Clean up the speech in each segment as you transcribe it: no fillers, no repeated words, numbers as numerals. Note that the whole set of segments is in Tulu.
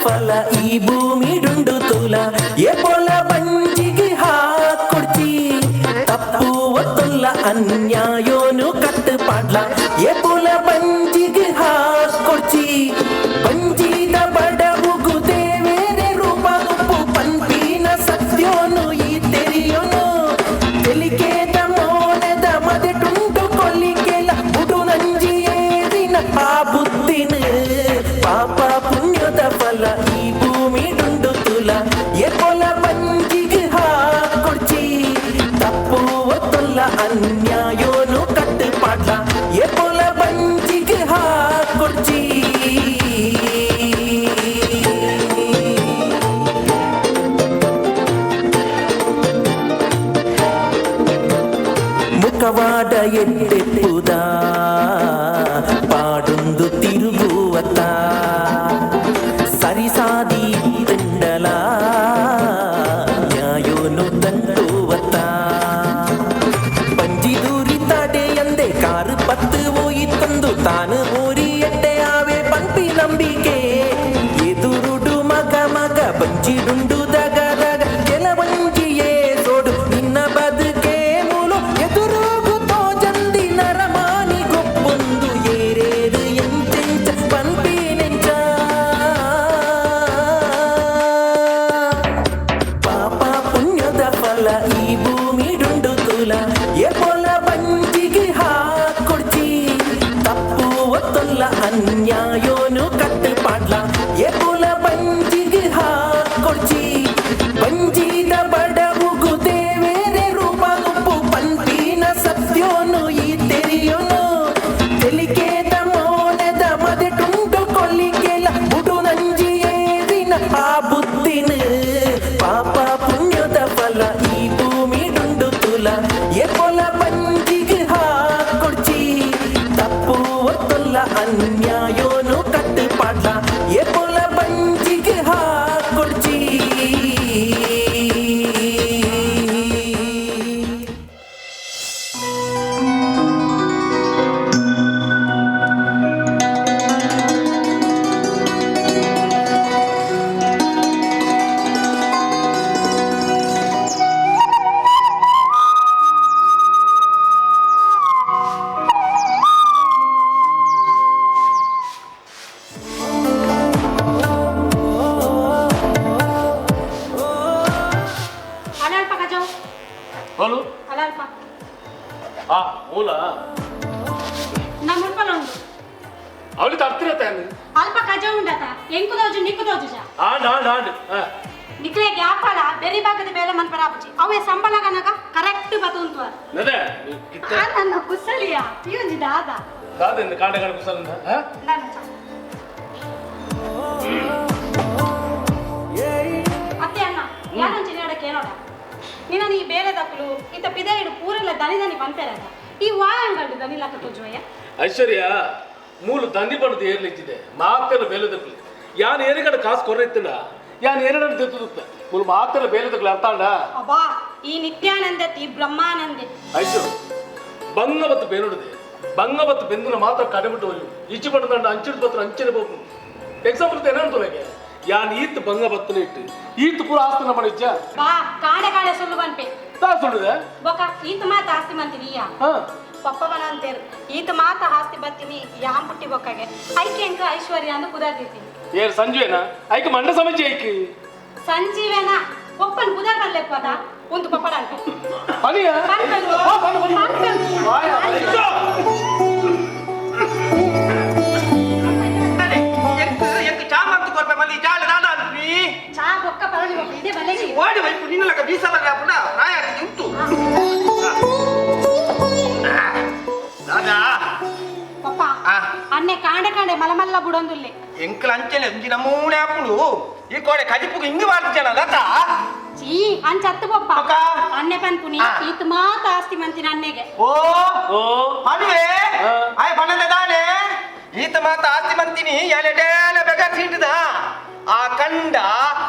ಫಲ ಈ ಭೂಮಿಡುಂಡು ತುಲ ಎಪೊಲ ಬಂಜಿಗೆ ಹಾಕೊಡ್ಚಿ ತಪ್ಪು ಒತ್ತುಲ್ಲ ಅನ್ಯಾಯೋನು ಕಟ್ಟು ಪಾಡ್ಲ ಎಪೊಲ ಬಂಜಿಗೆ ಹಾಕೊಡ್ಚಿ ಬಂಜಿದ ಬಡವುಗು ದೇವೇರೆ ರೂಪ ಉಪ್ಪು ಪನ್ಪಿನ ಸತ್ಯೋನು ಈ ತೆರಿಯೋನು ತೆಲಿಕೇದ ಮೋನದ ಮದೆಟುಂಟು ಕೊಲ್ಲಿಕೆಲ ಉಡು ನಂಜಿ ಏರಿನ ಆ ಬುದ್ಧಿನ ಪಾಪ ಪುಣ್ಯದ ಫಲ ಈ ಭೂಮಿಡುಂಡು ತುಲ ಎಪೊಲ ಬಂಜಿಗೆ ಹಾಕೊಡ್ಚಿ ತಪ್ಪು ಒತ್ತುಲ್ಲ ಅನ್ಯಾಯೋನು ಕಟ್ಟು ಪಾಡ್ಲ ಎಪೊಲ ಬಂಜಿಗೆ ಹಾಕೊಡ್ಚಿ. ಮುಖವಾಡ ಎಟ್ಟೆಪ್ಪುದ ಪಾಡುಂದು ತಿರುಗುವತ್ತ ಸರಿಸಾದಿ ತಂಡಲ ನ್ಯಾಯೋನು ತಂಟುವತ್ತ ಬಂಜಿದೂರಿ ತಡೆ ಎಂದೆ ಕಾರು ಪತ್ತು ಓಯಿತ್ತಂದು ತಾನು ಊರಿ ಎಟ್ಟೆ ಆವೆ ಪಂಪಿ ನಂಬಿಕೆ ಎದುರುಡು ಮಗ ಮಗ ಬಂಜಿಡುಂಡು ದಗ ದಗ ಕೆಲವಂಜಿಯೇ ಸೋಡು ನಿನ್ನ ಬದುಕೆ ಮೂಲು ಎದುರುಗು ತೋಜಂದಿ ನರಮಾನಿ ಗೊಪ್ಪೊಂದು ಏರೇರು ಎಂಚೆಂಚ ಪಂಪಿ ನೆಂಚ ಪಾಪ ಪುಣ್ಯದ ಫಲ ಈ ಭೂಮಿಡುಂಡು ತುಲ ಎಪೊಲ ಬಂಜಿಗೆ ಹಾಕೊಡ್ಚಿ ತಪ್ಪು ಒತ್ತುಲ್ಲ ಅನ್ಯಾಯೋನು ಕಟ್ಟು ಪಾಡ್ಲ ಎಪೊಲ ಬಂಜಿಗೆ ಹಾಕೊಡ್ಚಿ ಬಂಜಿದ ಬಡವುಗು ದೇವೇರೆ ರೂಪ ಉಪ್ಪು ಪಂಪಿನ ಸತ್ಯೋನು ಈ ತೆರಿಯೋನು ತೆಲಿಕೇದ ಮೋನದ ಮದೆಟುಂಟು ಕೊಲ್ಲಿಕೆಲ ಉಡು ನಂಜಿ ಏರಿನ ಆ ಬುದ್ಧಿನ ಪಾಪ ಪುಣ್ಯದ ಫಲ ಈ ಭೂಮಿಡುಂಡು ತುಲ ಎಪೊಲ ಬಂಜಿಗೆ ಹಾಕೊಡ್ಚಿ ತಪ್ಪು ಒತ್ತುಲ್ಲ ಅನ್ಯಾಯೋನು ಕಟ್ಟು ಪಾಡ್ಲ ಎಪೊಲ ಬಂಜಿಗೆ ಹಾಕೊಡ್ಚಿ. ಅಲಲ್ಪ ಕಜಾವ್. बोलो. ಅಲಲ್ಪ. ಆ ಮೂಲ. ನಾ ಮುಲ್ಪಲ ಉಂಡು. ಅವಳಿ ತರ್ತಿರತ್ತೆ. ಅಲ್ಪ ಕಜಾವ್ ಉಂಡತ ಎಂಕು ದೋಜು ನಿಕ್ಕು ದೋಜು ಜಾ. ಆಂಡ್ ಆಂಡ್ ಆಂಡ್. ನಿಕ್ಲೆ ಗ್ಯಾಪಲ ಬೆರಿ ಭಾಗದ ಬೇಲೆ ಮನ್ಪರಾಪುಜಿ ಅವೇ ಸಂಬಳ ಗನಗ ಕರೆಕ್ಟ್ ಬತುಂತು. ನದೆ. ನನ್ನ ಕುಸಲಿಯ ಈ ಒಂಜಿ ದಾದ. ದಾದ ಕಾಂಡ ಕಾಂಡ ಕುಸಲಿಂದ. ನಾನು ಚಾ. ಅತ್ತೆ ಅಣ್ಣ ಯಾರೊಂಚಿ ನೀಡಕ್ಕೆ ಏನೋಡ ನಿನ್ನ ಈ ಬೇಲೆ ದಕ್ಕಲು ಇತ್ತ ಪಿದಾಯಿಡು ಪೂರೆಲ್ಲ ದನಿ ದನಿ ಪನ್ಪೆರದ ಈ ವಾಯಂಗಲ್ಡು ದನಿ ಲಕ್ಕ ತೋಜುವಯ್ಯ. ಐಶ್ವರ್ಯ ಮೂಲು ದಂದಿ ಪಡೆದು ಏರ್ಲಿಚ್ಚಿದೆ ಮಾತೆಲ್ಲ ಬೇಲೆ ದಕ್ಕಲು ಯಾನ್ ಏರಿಗಡ ಕಾಸು ಕೊರ್ರೆತ್ತಿಲ್ಲ ಯಾನ್ ಏರಿಗಡ ದೆತ್ತುತ್ತ ಮೂಲು ಮಾತೆಲ್ಲ ಬೇಲೆ ದಕ್ಕಲು ಅರ್ಥ ಆಂಡ. ಅಬ್ಬಾ ಈ ನಿತ್ಯಾನಂದತಿ ಬ್ರಹ್ಮಾನಂದೆ. ಐಶ್ವರ್ಯ ಬಂಗ ಬತ್ತು ಬೇನುಡಿದೆ ಬಂಗ ಬತ್ತು ಬೆಂದಿನ ಮಾತ್ರ ಕಡಿಮಿಟ್ಟು ಹೋಯು ಇಚ್ಚಿ ಪಡೆದಂಡ ಅಂಚಿನ ಬತ್ತು ಅಂಚಿನ ಬೋಪು ಎಕ್ಸಾಂಪಲ್ ಏನಂತ ಯಾನ್ ಈತ್ ಬಂಗ ಬತ್ತನ ಇಟ್ಟು ಈತ್ ಪೂರ ಆಸ್ತಿ ನಮ್ಮ ಇಚ್ಚ. ಬಾ ಕಾಡೆ ಕಾಡೆ ಸುಳ್ಳು ಬನ್ಪೆ. ತಾ ಸುಳ್ಳಿದೆ. ಬೊಕ ಈತ ಮಾತ ಆಸ್ತಿ ಮಂತೀನಿ ಈಯ. ಹಾ. ಪಪ್ಪವನ ಅಂತೇರು ಈತ ಮಾತ ಆಸ್ತಿ ಬತ್ತೀನಿ ಯಾನ್ ಪುಟ್ಟಿ ಬೊಕ್ಕಗೆ ಐಕೆ ಎಂಕ ಐಶ್ವರ್ಯ ಅಂದು ಕುದಾರ್ದಿತ್ತೀನಿ. ಏರ್ ಸಂಜುವೇನಾ ಐಕ್ ಮಂಡ ಸಮಜ್ಜೆ ಐಕ್. ಸಂಜೀವೇನ ಒಪ್ಪನ್ ಬುಧರ್ ಬರ್ಲೆಪ್ಪದ ಒಂದು ಪಪ್ಪಡ ಅಂತ. ಪನಿಯ. ಎಂಕ್ ಚಾಮಂತ ಕೊರ್ಪೆ ಮಲ್ಲಿ ಜಾಲ ದಾದ ಅನ್ರಿ. ಚಾ ಬೊಕ್ಕ ಪರಳಿ ಬೊಕ್ಕ ಇದೇ ಬಲ್ಲೆ. ಓಡಿ ವೈಪು ನಿನ್ನಲಕ ಬೀಸ ಬರ್ಲಾಪುನ ಪ್ರಾಯ ಉಂಟು ದಾದಾ. ಪಪ್ಪ. ಆ. ಅನ್ನೆ ಕಾಂಡೆ ಕಾಂಡೆ ಮಲಮಲ್ಲ ಬುಡೊಂದುಲ್ಲೆ. ಎಂಕ್ಲ ಅಂಚೆನೆ ಒಂಜಿ ನಮೂನೆ ಆಪುಂಡು ಈ ಕೋಡೆ ಕಜಿಪುಗು ಹಿಂಗ್ ಮಾಡ್ತಿಜನ ದತ್ತ. ಚೀ ಅಂಚತ್ತು ಪಪ್ಪ. ಬೊಕ್ಕ? ಅನ್ನೆ ಪನ್ಪುನಿ. ಆ. ಈತ ಮಾತ ಆಸ್ತಿ ಮಂತಿನ ಅನ್ನೆಗೆ. ಓ. ಓ. ಪನ್ವೆ. ಆ. ಆಯ್ ಪನ್ನಂದ ದಾನೆ ಈತ ಮಾತ ಆಸ್ತಿ ಮಂತಿನಿ ಎಲೆಡೇಲ ಬೆಗರ್ ಸೀಟದ ಆ ಕಂಡ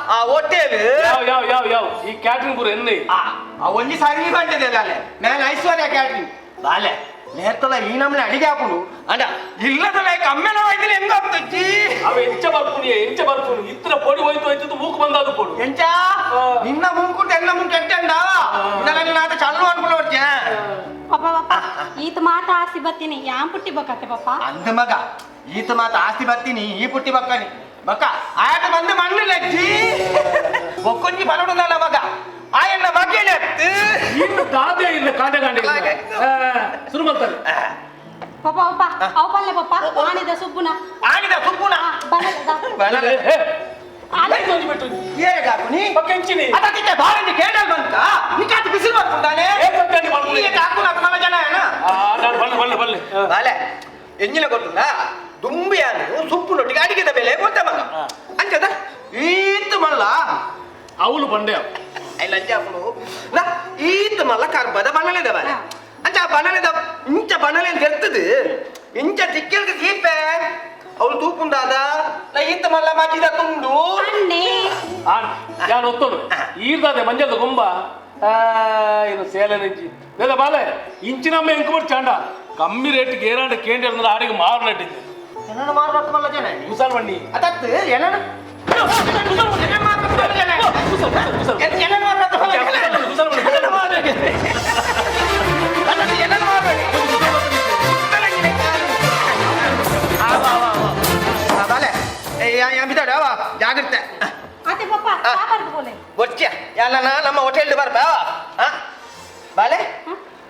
ಆ ಹೋಟೆಲ್. ಯಾವ ಯಾವ ಯಾವ ಯಾವ ಈ ಕ್ಯಾಟ್ರಿಂಗ್ ಪೂರ ಎನ್ನೆ. ಆ ಆ ಒಂಜಿ ಸಾರಿ ಬಂದಿದೆ ಅಲ್ಲೇ ಮೇಲೆ ಐಶ್ವರ್ಯ ಕ್ಯಾಟ್ರಿಂಗ್ ಬಾಲೆ. ನೇರ್ತಲ ಈ ನಮ್ನೆ ಅಡಿಗೆ ಹಾಕುಡು ಅಂಡ ಇಲ್ಲದಲ್ಲ ಕಮ್ಮೆನ ಹೋಯ್ತೀನಿ ಹೆಂಗ ಆಗ್ತಜ್ಜಿ. ಅವ ಎಂಚ ಬರ್ಪುನಿ ಎಂಚ ಬರ್ಪುನಿ ಇತ್ರ ಪೊಡಿ ಹೋಯ್ತು ಹೋಯ್ತು ಮೂಕು ಬಂದಾದು ಪೊಡು. ಎಂಚ ನಿನ್ನ ಮುಂಕುಂಟು ಎನ್ನ ಮುಂಕು ಎಟ್ಟಂಡ ನಿನ್ನ ಚಲ್ಲು ಅನ್ಕೊಂಡು ಹೊರ್ಚೆ. ಪಪ್ಪ ಪಪ್ಪ ಈತ ಮಾತ ಆಸ್ತಿ ಬತ್ತೀನಿ ಯಾನ್ ಪುಟ್ಟಿ ಬೊಕತ್ತೆ ಪಪ್ಪ. ಅಂದ ಮಗ ಈತ ಮಾತ ಆಸ್ತಿ ಬತ್ತೀನಿ ಈ ಪುಟ್ಟಿ ಬಕ್ಕನಿ ಬಕ್ಕ ಆಯತ ಬಂದು ಮಣ್ಣು ಲಜ್ಜಿ ಒಕ್ಕೊಂಜಿ ಬಲಡುಂದಲ್ಲ ಮಗ ಆಯನ್ನ ಮಗೇನೆ ಇನ್ನು ದಾದೆ ಇಲ್ಲ ಕಾಂಡೆ ಕಾಂಡೆ ಶುರು ಮಾಡ್ತಾರೆ. ಪಪ್ಪ ಪಪ್ಪ ಅವು ಪಲ್ಲೆ ಪಪ್ಪ ಆನಿದ ಸುಬ್ಬುನ. ಆನಿದ ಸುಬ್ಬುನ ಬಲದ ಏಗಾಕು ಪಕ್ಕೆಂಚಿನಿ ಅದಕ್ಕೆ ಬಾರಂಜಿ ಕೇಡಲ್ ಬಂತ ನಿಕಾತಿ ಬಿಸಿಲು ಬರ್ತಾನೆ ಹಾಕು ನಮ್ಮ ಜನ ಬಲ್ಲೆ ಬಲ್ಲೆ ಬಲ್ಲೆ ಬಾಲೆ ಎಂಜಿನ ಗೊತ್ತುಂಡ ದುಂಬಿಯಾನು ಸುಪ್ಪುನೊಟ್ಟಿಗೆ ಅಡಿಗೆದ ಬೆಲೆ ಗೊತ್ತ ಮಗ ಅಂಚದ ಈತ್ ಮಲ್ಲ ಅವಳು ಬಂಡೆ ಲಂಜ ಅಪ್ಪನು ನಾ ಈತ್ ಮಲ್ಲ ಕರ್ಬದ ಬಣ್ಣಲಿದ ಬಾಲೆ ಅಂಚ ಆ ಬಣ್ಣಲಿದ ಇಂಚ ಬಣ್ಣಲೆ ತೆರ್ತದು ಇಂಚ ತಿಕ್ಕೆಲ್ಗೆ ದೀಪೆ ಅವಳು ತೂಪುಂಡಾದ ನಾ ಈತ್ ಮಲ್ಲ ಮಜಿದ ತುಂಡು ಅಣ್ಣೆ ಯಾನು ಒತ್ತೋಡು ಈರ್ದಾದೆ ಮಂಜದ ಗೊಂಬ ಇದು ಸೇಲೆ ನಂಜಿ ಬೇದ ಬಾಲೆ ಇಂಚಿನಮ್ಮ ಎಂಕುಬರ್ ಚಾಂಡ ಕಮ್ಮಿ ರೇಟ್ ಗೇರಾಂಡ ಕೇಂದ್ರ ಆಡಿಗೆ ಮಾರು ನಟ್ಟಿದ್ದೆ ಏನನ್ನ ಮಾರ್ಬೇಕು ಮಲ್ಲ ಜನ ಮುಸಾಲ್ ಬಣ್ಣಿ ಅದತ್ತು ಏನನ್ನ ಜಾಗ್ರತೆ ಅತ್ತೆ ಪಪ್ಪ ಸಾಬಾರ್ದು ಬೋಲೆ ಬೊಚ್ಚ ಯಾನ ನಮ್ಮ ಹೋಟೆಲ್ ಬರ್ಬಾ ಬಾಲೆ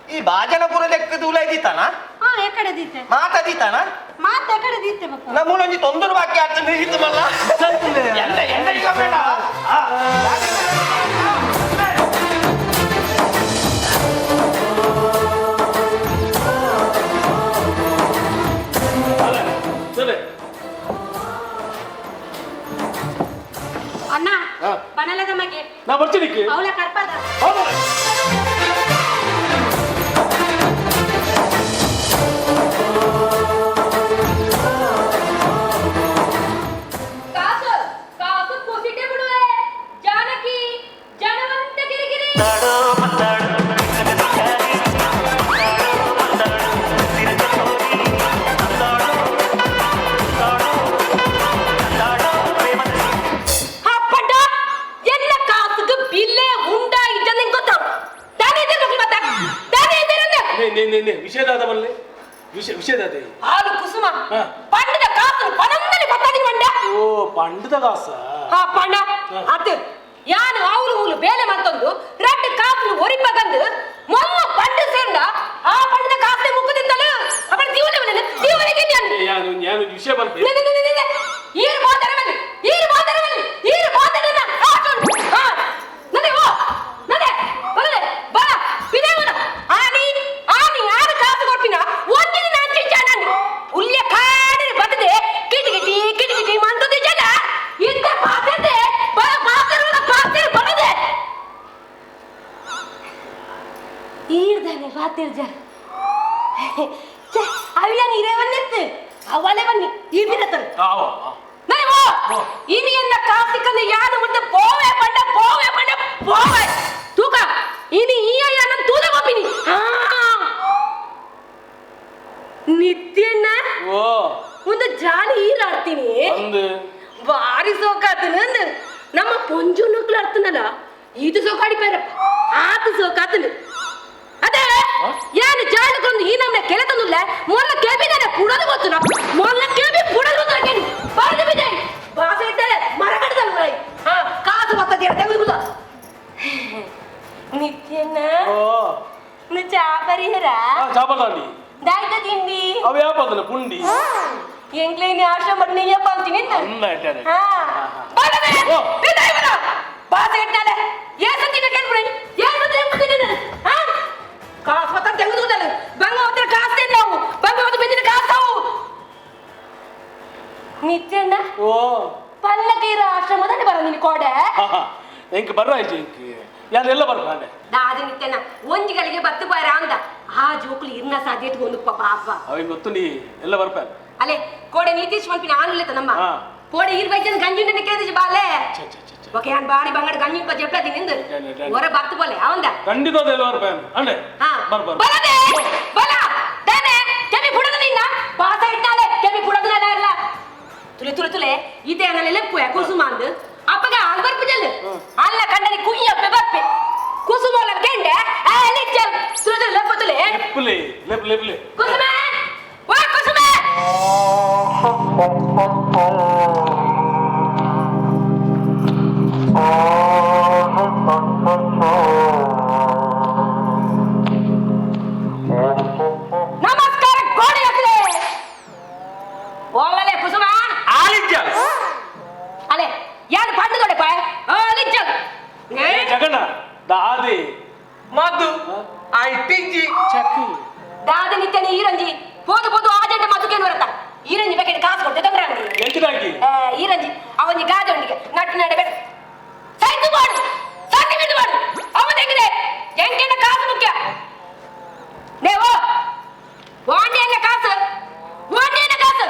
ಈ ಬಾಜನಪುರ ಲೆಕ್ಕದ ಉಲ ಇದ್ದಿತ್ತಾನ ಹಾ ಎಕಡೆ ದೀತೆ ಮಾತಾದೀತಾನ ಮಾತ ಎಕಡೆ ದೀತೆ ಪಪ್ಪ ನಮ್ಮೂಲೊಂಜಿ ತೊಂದರೆ ಬಾಕಿ ಆಗ್ತದೆ ಇತ್ತು ಮಲ್ಲ ಎಲ್ಲ ಎಲ್ಲ ಈಗ ಬೇಡ. ಸರಿ ಅಣ್ಣ ಬನಲದ ಮಗೆ ನಾ ಬರ್ತೀನಿ ಅವಳ ಕರ್ಪದ ಹೌದಾ. ಕಾಸು ಕಾಸು ಕುಸಿಟೆ ಬಿಡುವೆ ಜಾನಕಿ ಜನವಂತ ಗಿರಿಗಿರಿ. ಅಪ್ಪಟ ಎಲ್ಲ ಕಾಸುಗೆ ಬಿಲ್ಲೆ ಉಂಡ ಇದ್ದ ನಿಂಗೆ ಗೊತ್ತಾವ್ ತಾನೇ ಇದ್ದೆ ಮಕ್ಳು ಮಾತಾ ತಾನೇ ಇದ್ದೀರಲ್ಲ. ನೇ ನೇ ನೇ ನೇ ವಿಷಯದಾದ ಬಲ್ಲೆ ವಿಷಯ ವಿಷಯದಾದ ಹಾಲು ಕುಸುಮ ಪಂಡದ ಕಾಸು ಪನಂದನೆ ಪತ್ತಾದಿ ಮಂಡ. ಓ ಪಂಡದ ಕಾಸ ಆ ಪಂಡ ಅದು ಯಾನು ಅವಳು ಮೂಲು ಬೇಲೆ ಮಂತೊಂದು ರಡ್ಡು ಕಾಸು ಒರಿಪಗಂದು ಮೊಮ್ಮ ಪಂಡ ಸೇರ್ದ ಆ ಪಂಡದ ಕಾಸೆ ಮುಕ್ಕದಿಂದಲೂ ಅವಳ ಜೀವನ ಜೀವನಕ್ಕೆ ನಾನು ಯಾನು ಯಾನು ವಿಷಯ ಬರ್ಬೇಕು. ನೆ, ನೆ, ನೆ, ನೆ, ನೆ. ಈರು ಮಾತಾಡಬಲ್ಲಿ ಈರು ಮಾತಾಡಬಲ್ಲಿ ಈರು ಮಾತಾಡನ ಹಾ ನದೆ ಓ ನದೆ ಬರಲೆ ಬರ ಬಿದೇವನ ಆನಿ ಆನಿ ಆರು ಕಾಸು ಕೊಡ್ಪಿನ ಒಂದಿನ ನಾನು ಚಿಂಚ ನಾನು ಉಲ್ಯ ಕಾಡಿನ ಬತ್ತದೆ ಕಿಟಿಕಿಟಿ ಕಿಟಿಕಿಟಿ ಮಂತದೆ ಜನ ಇಂತ ಪಾತ್ರೆ ಬರ ಪಾತ್ರೆ ಪಾತ್ರೆ ಬರದೆ ಈರ್ದಾನೆ ಪಾತ್ರೆ ಜ ಅವಿಯ ನೀರೇ ಬಂದಿತ್ತು ಅವಳೇ ಬನ್ನಿ ಈ ಬಿರತರು ಆವ ನೈವೋ ಇನಿ ಎನ್ನ ಕಾಸಿಕಂದ ಯಾನು ಮುಟ್ಟ ಪೋವೆ ಪಂಡ ಪೋವೆ ಪಂಡ ಪೋವೆ ತೂಕ ಇನಿ ಈಯ ಯಾನ ತೂದ ಗೋಪಿನಿ ಹಾ ನಿತ್ಯಣ್ಣ ಓ ಒಂದು ಜಾಲಿ ಈರಾಡ್ತೀನಿ ಒಂದು ಬಾರಿ ಸೋಕಾತನ ನಮ್ಮ ಪೊಂಜು ನಕ್ಲು ಅರ್ತನಲ್ಲ ಇದು ಸೋಕಾಡಿ ಪೇರಪ್ಪ ಆತ ಸೋಕಾತನು ಅದೇ ಏನು ಜಾಲಕ್ಕೊಂದು ಈ ನಮ್ಮನೆ ಕೆಲೆ ತಂದುಲ್ಲ ಮೊಲ್ಲ ಕೆಬಿ ನಾನು ಪುಡದು ಗೊತ್ತು ನಾ ಮೊಲ್ಲ ಕೆಬಿ ಪುಡದು ಗೊತ್ತು ನನಗೆ ಬಾರದು ಬಿದ್ದೆ ಬಾಸೆ ಇಟ್ಟರೆ ಮರ ಕಟ್ಟದಲ್ಲ ಹಾ ಕಾಸು ಬರ್ತದೆ ತೆಗೆದು ನಿತ್ಯನ ಓ ಚಾ ಪರಿಹರ ಚಾಪದಾಂಡಿ ದಾಯ್ತ ತಿಂಡಿ ಅವ ಯಾಪದನ ಪುಂಡಿ ಎಂಗ್ಲೇನಿ ಆಶ್ರಮ ನೀಯಪ್ಪ ಅಂತೀನಿ ಅನ್ನ ಇಟ್ಟಾರೆ ಹಾ ಬಾರದೆ ಓ. ಬಿದ್ದೆ ಬರ ಬಾಸೆ ಇಟ್ಟಲೆ ಏನ್ ಸತಿ ಕೇಳ್ಬಿಡಿ ಏನ್ ಸತಿ ಎಂಬುದಿನಿ ಹಾ ಕಾಸು ಮತ್ತ ತೆಗೆದುಕೊಂಡಲ್ಲ ಬಂಗ ಹೋದ್ರೆ ಕಾಸು ನಾವು ಬಂಗ ಹೋದ್ರೆ ಬೆಂದಿನ ಕಾಸು ನಿತ್ಯಣ್ಣ ಓ ಪಲ್ಲಕೀರ ಆಶ್ರಮದಲ್ಲಿ ಬರ ನಿನ್ನ ಕೋಡೆ ಎಂಕ್ ಬರ್ರ ಆಯ್ತು ಎಂಕ್ ಯಾರೆಲ್ಲ ಬರ್ಪಾಂಡೆ ದಾದ ನಿತ್ಯಣ್ಣ ಒಂಜಿಗಳಿಗೆ ಬತ್ತು ಬಾರ ಅಂದ ಆ ಜೋಕುಲು ಇರ್ನ ಸಾಧ್ಯತೆ ಒಂದು ಪಾಪ ಅವ ಗೊತ್ತು ನೀ ಎಲ್ಲ ಬರ್ಪಾನೆ ಅಲೆ ಕೋಡೆ ನೀತೀಶ್ ಮನ್ಪಿನ ಆನುಲೆತ ನಮ್ಮ ಹಾ. ಕೋಡೆ ಇರ್ ಬೈಜನ್ ಗಂಜಿನ ಕೇಳಿದ ಬಾಲೆ ಛೆ ಛೆ ಛೆ ಛೆ ಓಕೆ ಯಾನ್ ಬಾರಿ ಬಂಗಡ ಗಂಜಿನ ಪಜೆ ಎಪ್ಲ ನಿಂದು ಡಾನೆ, ಡಾನೆ. ಹೊರ ಬತ್ತು ಬೋಲೆ ಅವಂದ ಖಂಡಿತ ಎಲ್ಲ ಬರ್ಪಾನೆ ಅಂಡೆ ಹಾ ಬರ್ ಬರ್ ಬಲದೆ ಬಲ ದಾನ ತುಲೆ ತುಲೆ ಇದೇ ನನ್ನ ಲೆಪ್ಪು ಕುಸುಮ ಅಂದು ಅಪ್ಪಗ ಅಲ್ಲಿ ಬರ್ಪುಜಲ್ ಅಲ್ಲ ಕಂಡನಿ ಕುಯ್ಯಪ್ಪೆ ಬರ್ಪೆ ಕುಸುಮ ಕೆಂಡೆ ಲಿಚ್ಚಲ್ ತುಲೆ ತುಲೆ ಲೆಪ್ಪು ತುಲೆ ಲೆಪ್ಪುಲೆ ಲೆಪ್ಪು ಲೆಪ್ಪುಲೆ ಕುಸುಮ ವಾ ಕುಸುಮ ನಮಸ್ಕಾರ ಗೋಡೆ ಹಾಕಲೆ ಓಲಲೆ ಕುಸುಮ ಆಲಿಜ್ಜಲ್ ಅಲೆ ಯಾರು ಪಂಡು ತೊಡೆ ಪಾಯ ಲಿಚ್ಚಲ್ ಏ ಜಗಣ್ಣ ದಾದಿ ಮಧು ಐಟಿಂಜಿ ಚಕ್ಕು ದಾದ ನಿತ್ಯನ ಈರಂಜಿ ಪೋದು ಪೋದು ಆಜೆಂಟ ಮದುಕೇನು ಬರತ್ತ ಈರಂಜಿ ಬೇಕಿದ್ರೆ ಕಾಸು ಕೊಡ್ತೆ ತೊಂದ್ರೆ ಎಂಚಿನಾಕಿ ಈರಂಜಿ ಅವನಿಗೆ ಗಾದೆ ಉಂಡಿಗೆ ನಟ್ಟು ನಡೆ ಬೇಡ ಸೈತು ಮಾಡು ಸರ್ಟಿಫಿಕೇಟ್ ಮಾಡು ಅವ ತೆಗಿದೆ ಎಂಕೆನ ಕಾಸು ಮುಖ್ಯ ನೇವು ವಾಂಡಿಯನ್ನ ಕಾಸು ವಾಂಡಿಯನ್ನ ಕಾಸು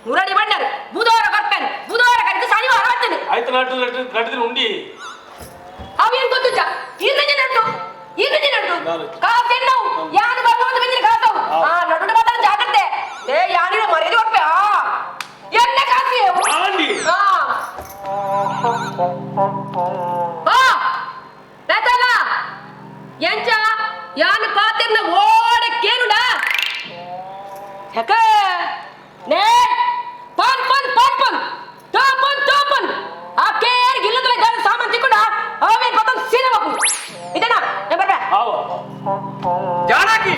ಮುರಳಿ ಬಂಡರು ಬುಧವಾರ ಬರ್ತಾನೆ ಬುಧವಾರ ಕರೆದು ಶನಿವಾರ ಬರ್ತಾನೆ ಆಯ್ತು ನಾಟು ನಟ್ಟು ನಟ್ಟಿದ್ರೆ ಉಂಡಿ ಅವೇನು ಗೊತ್ತುಂಟ ಈರಂಜಿ ನಟ್ಟು ಈರಂಜಿ ನಟ್ಟು ನಾನು. ಕಾಸು ಎನ್ನವು ಯಾನು ಬರ್ಬೋದು ಬಂದ್ರೆ ಕಾಸು ಆ ನಡು ಮಾತ್ರ ಜಾಗ್ರತೆ ಏ ಯಾನಿನ ಮರ್ಯಾದೆ ಕೊಡ್ಪೆ ಆ ಎನ್ನ ಕಾಸು ಆಂಡಿ ಆ ಆ ನೇತಲ್ಲ ಎಂಚ ಯಾನು ಪಾತಿರ್ನ ಓಡಕ್ಕೇನುಡ ಹೆಕ ನೇ ಪನ್ ಪನ್ ಪನ್ ಪನ್ ತೋಪನ್ ತೋಪನ್ ಆ ಕೇರ್ ಗಿಲ್ಲದಲೆ ಗಾಳಿ ಸಾಮಾನ್ ತಿಕ್ಕೊಂಡ ಆಮೇಲೆ ಪತನ್ ಸೀದಾ ಬಾಪು ಇದನ್ನ ನಂಬರ್ ಬಾ ಆವ ಜಾನಕಿ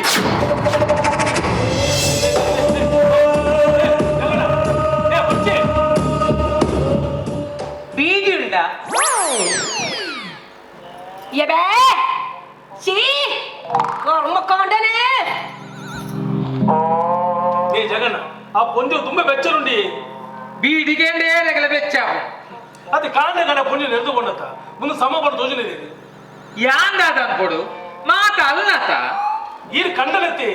ಜಗಣ್ಣ ಏ ಬುಚ್ಚಿ ಬೀದಿ ಉಂಡ ಎಬೇ ಶೀ ಕರ್ಮ ಕಾಂಡನೆ ಏ ಜಗಣ್ಣ ಆ ಪೊಂಜು ತುಂಬಾ ಬೆಚ್ಚರುಂಡಿ ಬೀಡಿಗೆ ಏನೆಗಲ ಬೆಚ್ಚ ಅದು ಕಾಂಡ ಗಣ ಪೊಂಜು ನೆರೆದುಕೊಂಡತ್ತ ಮುಂದೆ ಸಮ ಪಡ ತೋಜನೆ ಯಾಂದಾದ ಅನ್ಕೊಡು ಮಾತ ಅಲ್ಲನಾತ ಈರ್ ಕಂಡನತ್ತಿ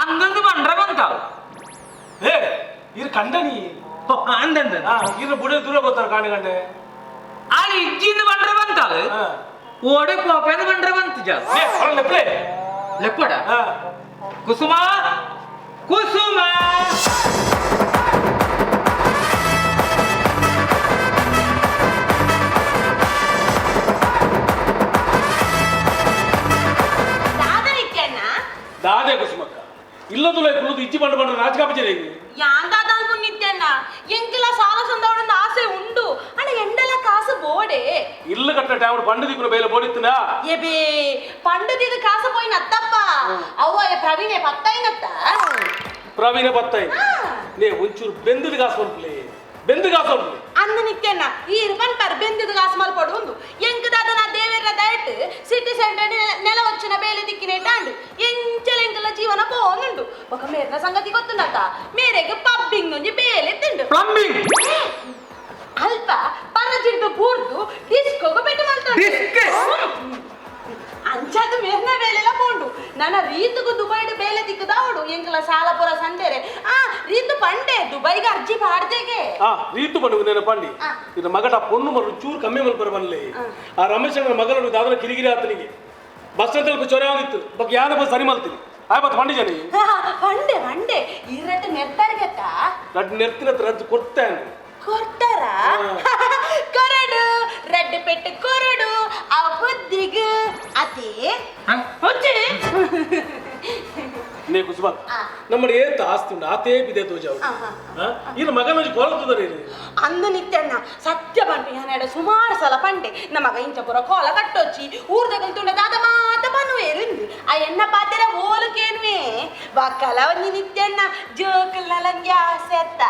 ಅಂದಂದು ಬಂಡ್ರ ಬಂತಾವು ಏ ಈರ್ ಕಂಡನಿ ಅಂದಂದ ಆ ಈರ್ ಬುಡ ದೂರ ಬರ್ತಾರೆ ಕಾಂಡ ಗಂಡೆ ಅಲ್ಲಿ ಇಜ್ಜಿಂದ ಬಂಡ್ರ ಬಂತಾಳು ಹಾ. ಓಡೆ ಪೋಪೆಂದ ಬಂಡ್ರ ಬಂತು ಜಾಸ್ ಏ ಹೊರ ಲೆಪ್ಲೆ ಲೆಪ್ಪಡ ಹಾ ಕುಸುಮ ಕುಸುಮ ದಾದನಿತ್ಯಣ್ಣ ದಾದೆ ಕುಸುಮಕ್ಕ ಇಲ್ಲದುಲ ಕುಳ್ಳುದು ಇಜ್ಜಿ ಬಂಡ ಬಂಡ ರಾಜಕಾಪಚರಿ ಯಾಂದಾದ ನಿತ್ಯಣ್ಣ ಎಂಕೆಲ್ಲ ಸಾಲ ಸಂದವಡೊಂದು ಆಸೆ ಉಂಡು ಅಣ್ಣ ಎಂಡಲ ಕಾಸು ಬೋಡೆ ಇಲ್ಲ ಕಟ್ಟ ಟೈಮ್ ಬಂಡ ದಿಕ್ಕುನ ಬೇಲೆ ಬೋಡಿತ್ತನಾ ಎಬೇ ಪಂಡದಿಗ ಕಾಸು ಪೋಯಿನ ಅತ್ತಪ್ಪ ಅವ್ವ ಪ್ರವೀಣೆ ಪತ್ತೈನತ್ತ ಪ್ರವೀಣ ಬತ್ತಾಯಿ ನೇ ಒಂಚೂರು ಬೆಂದದ ಕಾಸು ಹೊಲ್ಪ್ಲೆ ಬೆಂದ ಕಾಸು ಹೊಲ್ಪ್ಲೆ ಅಂದ ನಿತ್ಯಣ್ಣ ಈ ಪನ್ಪರ್ ಬೆಂದಿದ ಕಾಸು ಮಲ್ಪಡು ಒಂದು ಎಂಕದಾದ ನಾ ದೇವೇರ ದಯಟ್ ಸಿಟಿ ಸೆಂಟರ್ ನೆಲ వచ్చిన ಬೇಲೆ ದಿಕ್ಕಿನೇಟ ಅಂಡು ಎಂಚಲ ಎಂಕಲ ಜೀವನ ಪೋನುಂಡು ఒక ಮೇರ್ನ ಸಂಗತಿ ಗೊತ್ತುಂಡತ್ತ ಮೇರೆಗೆ ಪಬ್ಬಿಂಗ್ ಒಂಜಿ ಬೇಲೆ ತಿಂಡು ಪ್ಲಂಬಿಂಗ್ ಅಲ್ಪ ಪರಜಿಡ್ದು ಬೂರ್ದು ಡಿಸ್ಕೋಗ ಪೆಟ್ಟು ಮಲ್ತುಂಡು ಡಿಸ್ಕ್ ಅಂಚಾದ ಮೇರ್ನ ಬೇಲೆಲ್ಲ ಪೋಂಡು ನನ್ನ ರೀತುಗು ದುಬೈಡ್ ಬೇಲೆ ದಿಕ್ಕದಾವಡು ಎಂಕಲ ಸಾಲಪುರ ಸಂದೇರೆ ಆ ರೀತು ಪಂಡೆ ದುಬೈಗೆ ಅರ್ಜಿ ಪಾಡ್ದೆಗೆ ಆ ರೀತು ಬಂಡು ನೇನ ಪಂಡಿ ಆ. ಇದು ಮಗಟ ಪೊಣ್ಣು ಮರು ಚೂರು ಕಮ್ಮಿ ಮಲ್ಪರ ಬನ್ಲೆ ಆ ರಮೇಶ್ ಅಣ್ಣನ ಮಗನನ್ನು ದಾದನ ಕಿರಿಕಿರಿ ಆತನಿಗೆ ಬಸ್ ಸ್ಟ್ಯಾಂಡ್ ಚೊರೆ ಒಂದಿತ್ತು ಬಕ್ ಯಾನ ಬಸ್ ಸರಿ ಮಲ್ತೀನಿ ಆಯ್ ಬತ್ ಪಂಡಿ ಜನ ಪಂಡೆ ಪಂಡೆ ಇರಟ್ ನೆತ್ತರ್ಗೆತ್ತ ರಡ್ ನೆರ್ತಿನ ರದ್ದು ಕೊಡ್ತೇನೆ ಕೊಡ್ತಾರ ಕೊರಡು ರೆಡ್ ಪೆಟ್ಟು ಕೊರಡು ಆ ಬುದ್ಧಿಗ್ ಅದೇ ಹುಚ್ಚಿ ನೇ ಕುಸುಮ ಆ. ನಮ್ಮ ಏತ್ ಆಸ್ತಿ ಉಂಟು ಆತೇ ಬಿದೆ ತೋಜ ಆ, ಇನ್ನು ಮಗನ ಕೊರತುದರಿ ಅಂದು ನಿತ್ಯಣ್ಣ ಸತ್ಯ ಪಂಪಿ ಹನ್ನೆರಡು ಸುಮಾರು ಸಲ ಪಂಡೆ ನಮಗ ಇಂಚಪುರ ಕೋಲ ಕಟ್ಟೊಚ್ಚಿ ಊರ್ದಗಲ್ ತುಂಡ ದಾದ ಮಾತ ಪನ್ನುವೇರು ಇಂದು ಆ ಎನ್ನ ಪಾತೆರ ಓಲುಕೇನುವೆ ಬಕ್ಕಲ ಒಂಜಿ ನಿತ್ಯಣ್ಣ ಜೋಕುಲ್ ನಲಂಗೆ ಆಸೆ ಅತ್ತ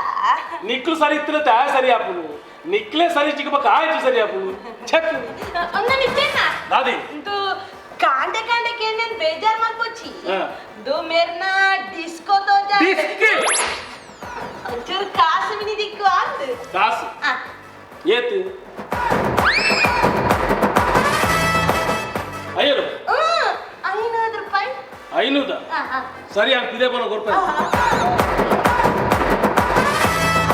ನಿಕ್ಲು ಸರಿ ಇತ್ತಿನ ತಾ ಸರಿ ಆಪುನು ನಿಕ್ಲೆ ಸರಿ ಚಿಕ್ಕ ಆಯ್ತು ಸರಿ ಆಪುನು ಛಕ್ ಅಂದ ನಿತ್ಯಣ್ಣ ದಾದಿ ಇಂದು ಕಾಂಡೆ ಕಾಂಡೆ ಕೇನೇನ್ ಬೇಜಾರ್ ಮಲ್ಪೊಚ್ಚಿ ಹಾ. ದು ಮೇರ್ನ ಡಿಸ್ಕೋ ತೋಜ ಡಿಸ್ಕ್ ಒಂಚೂರು ಕಾಸು ಮಿನಿ ದಿಕ್ಕು ಅಂದು ಕಾಸು ಆ, ಏತು ಅಯ್ಯರು ಹ್ಮ್, 500 ರೂಪಾಯಿ ಐನೂದ ಆ, ಆ. ಸರಿ ಆಗ್ತಿದೆ ಬರೋ ಕೊರ್ಪ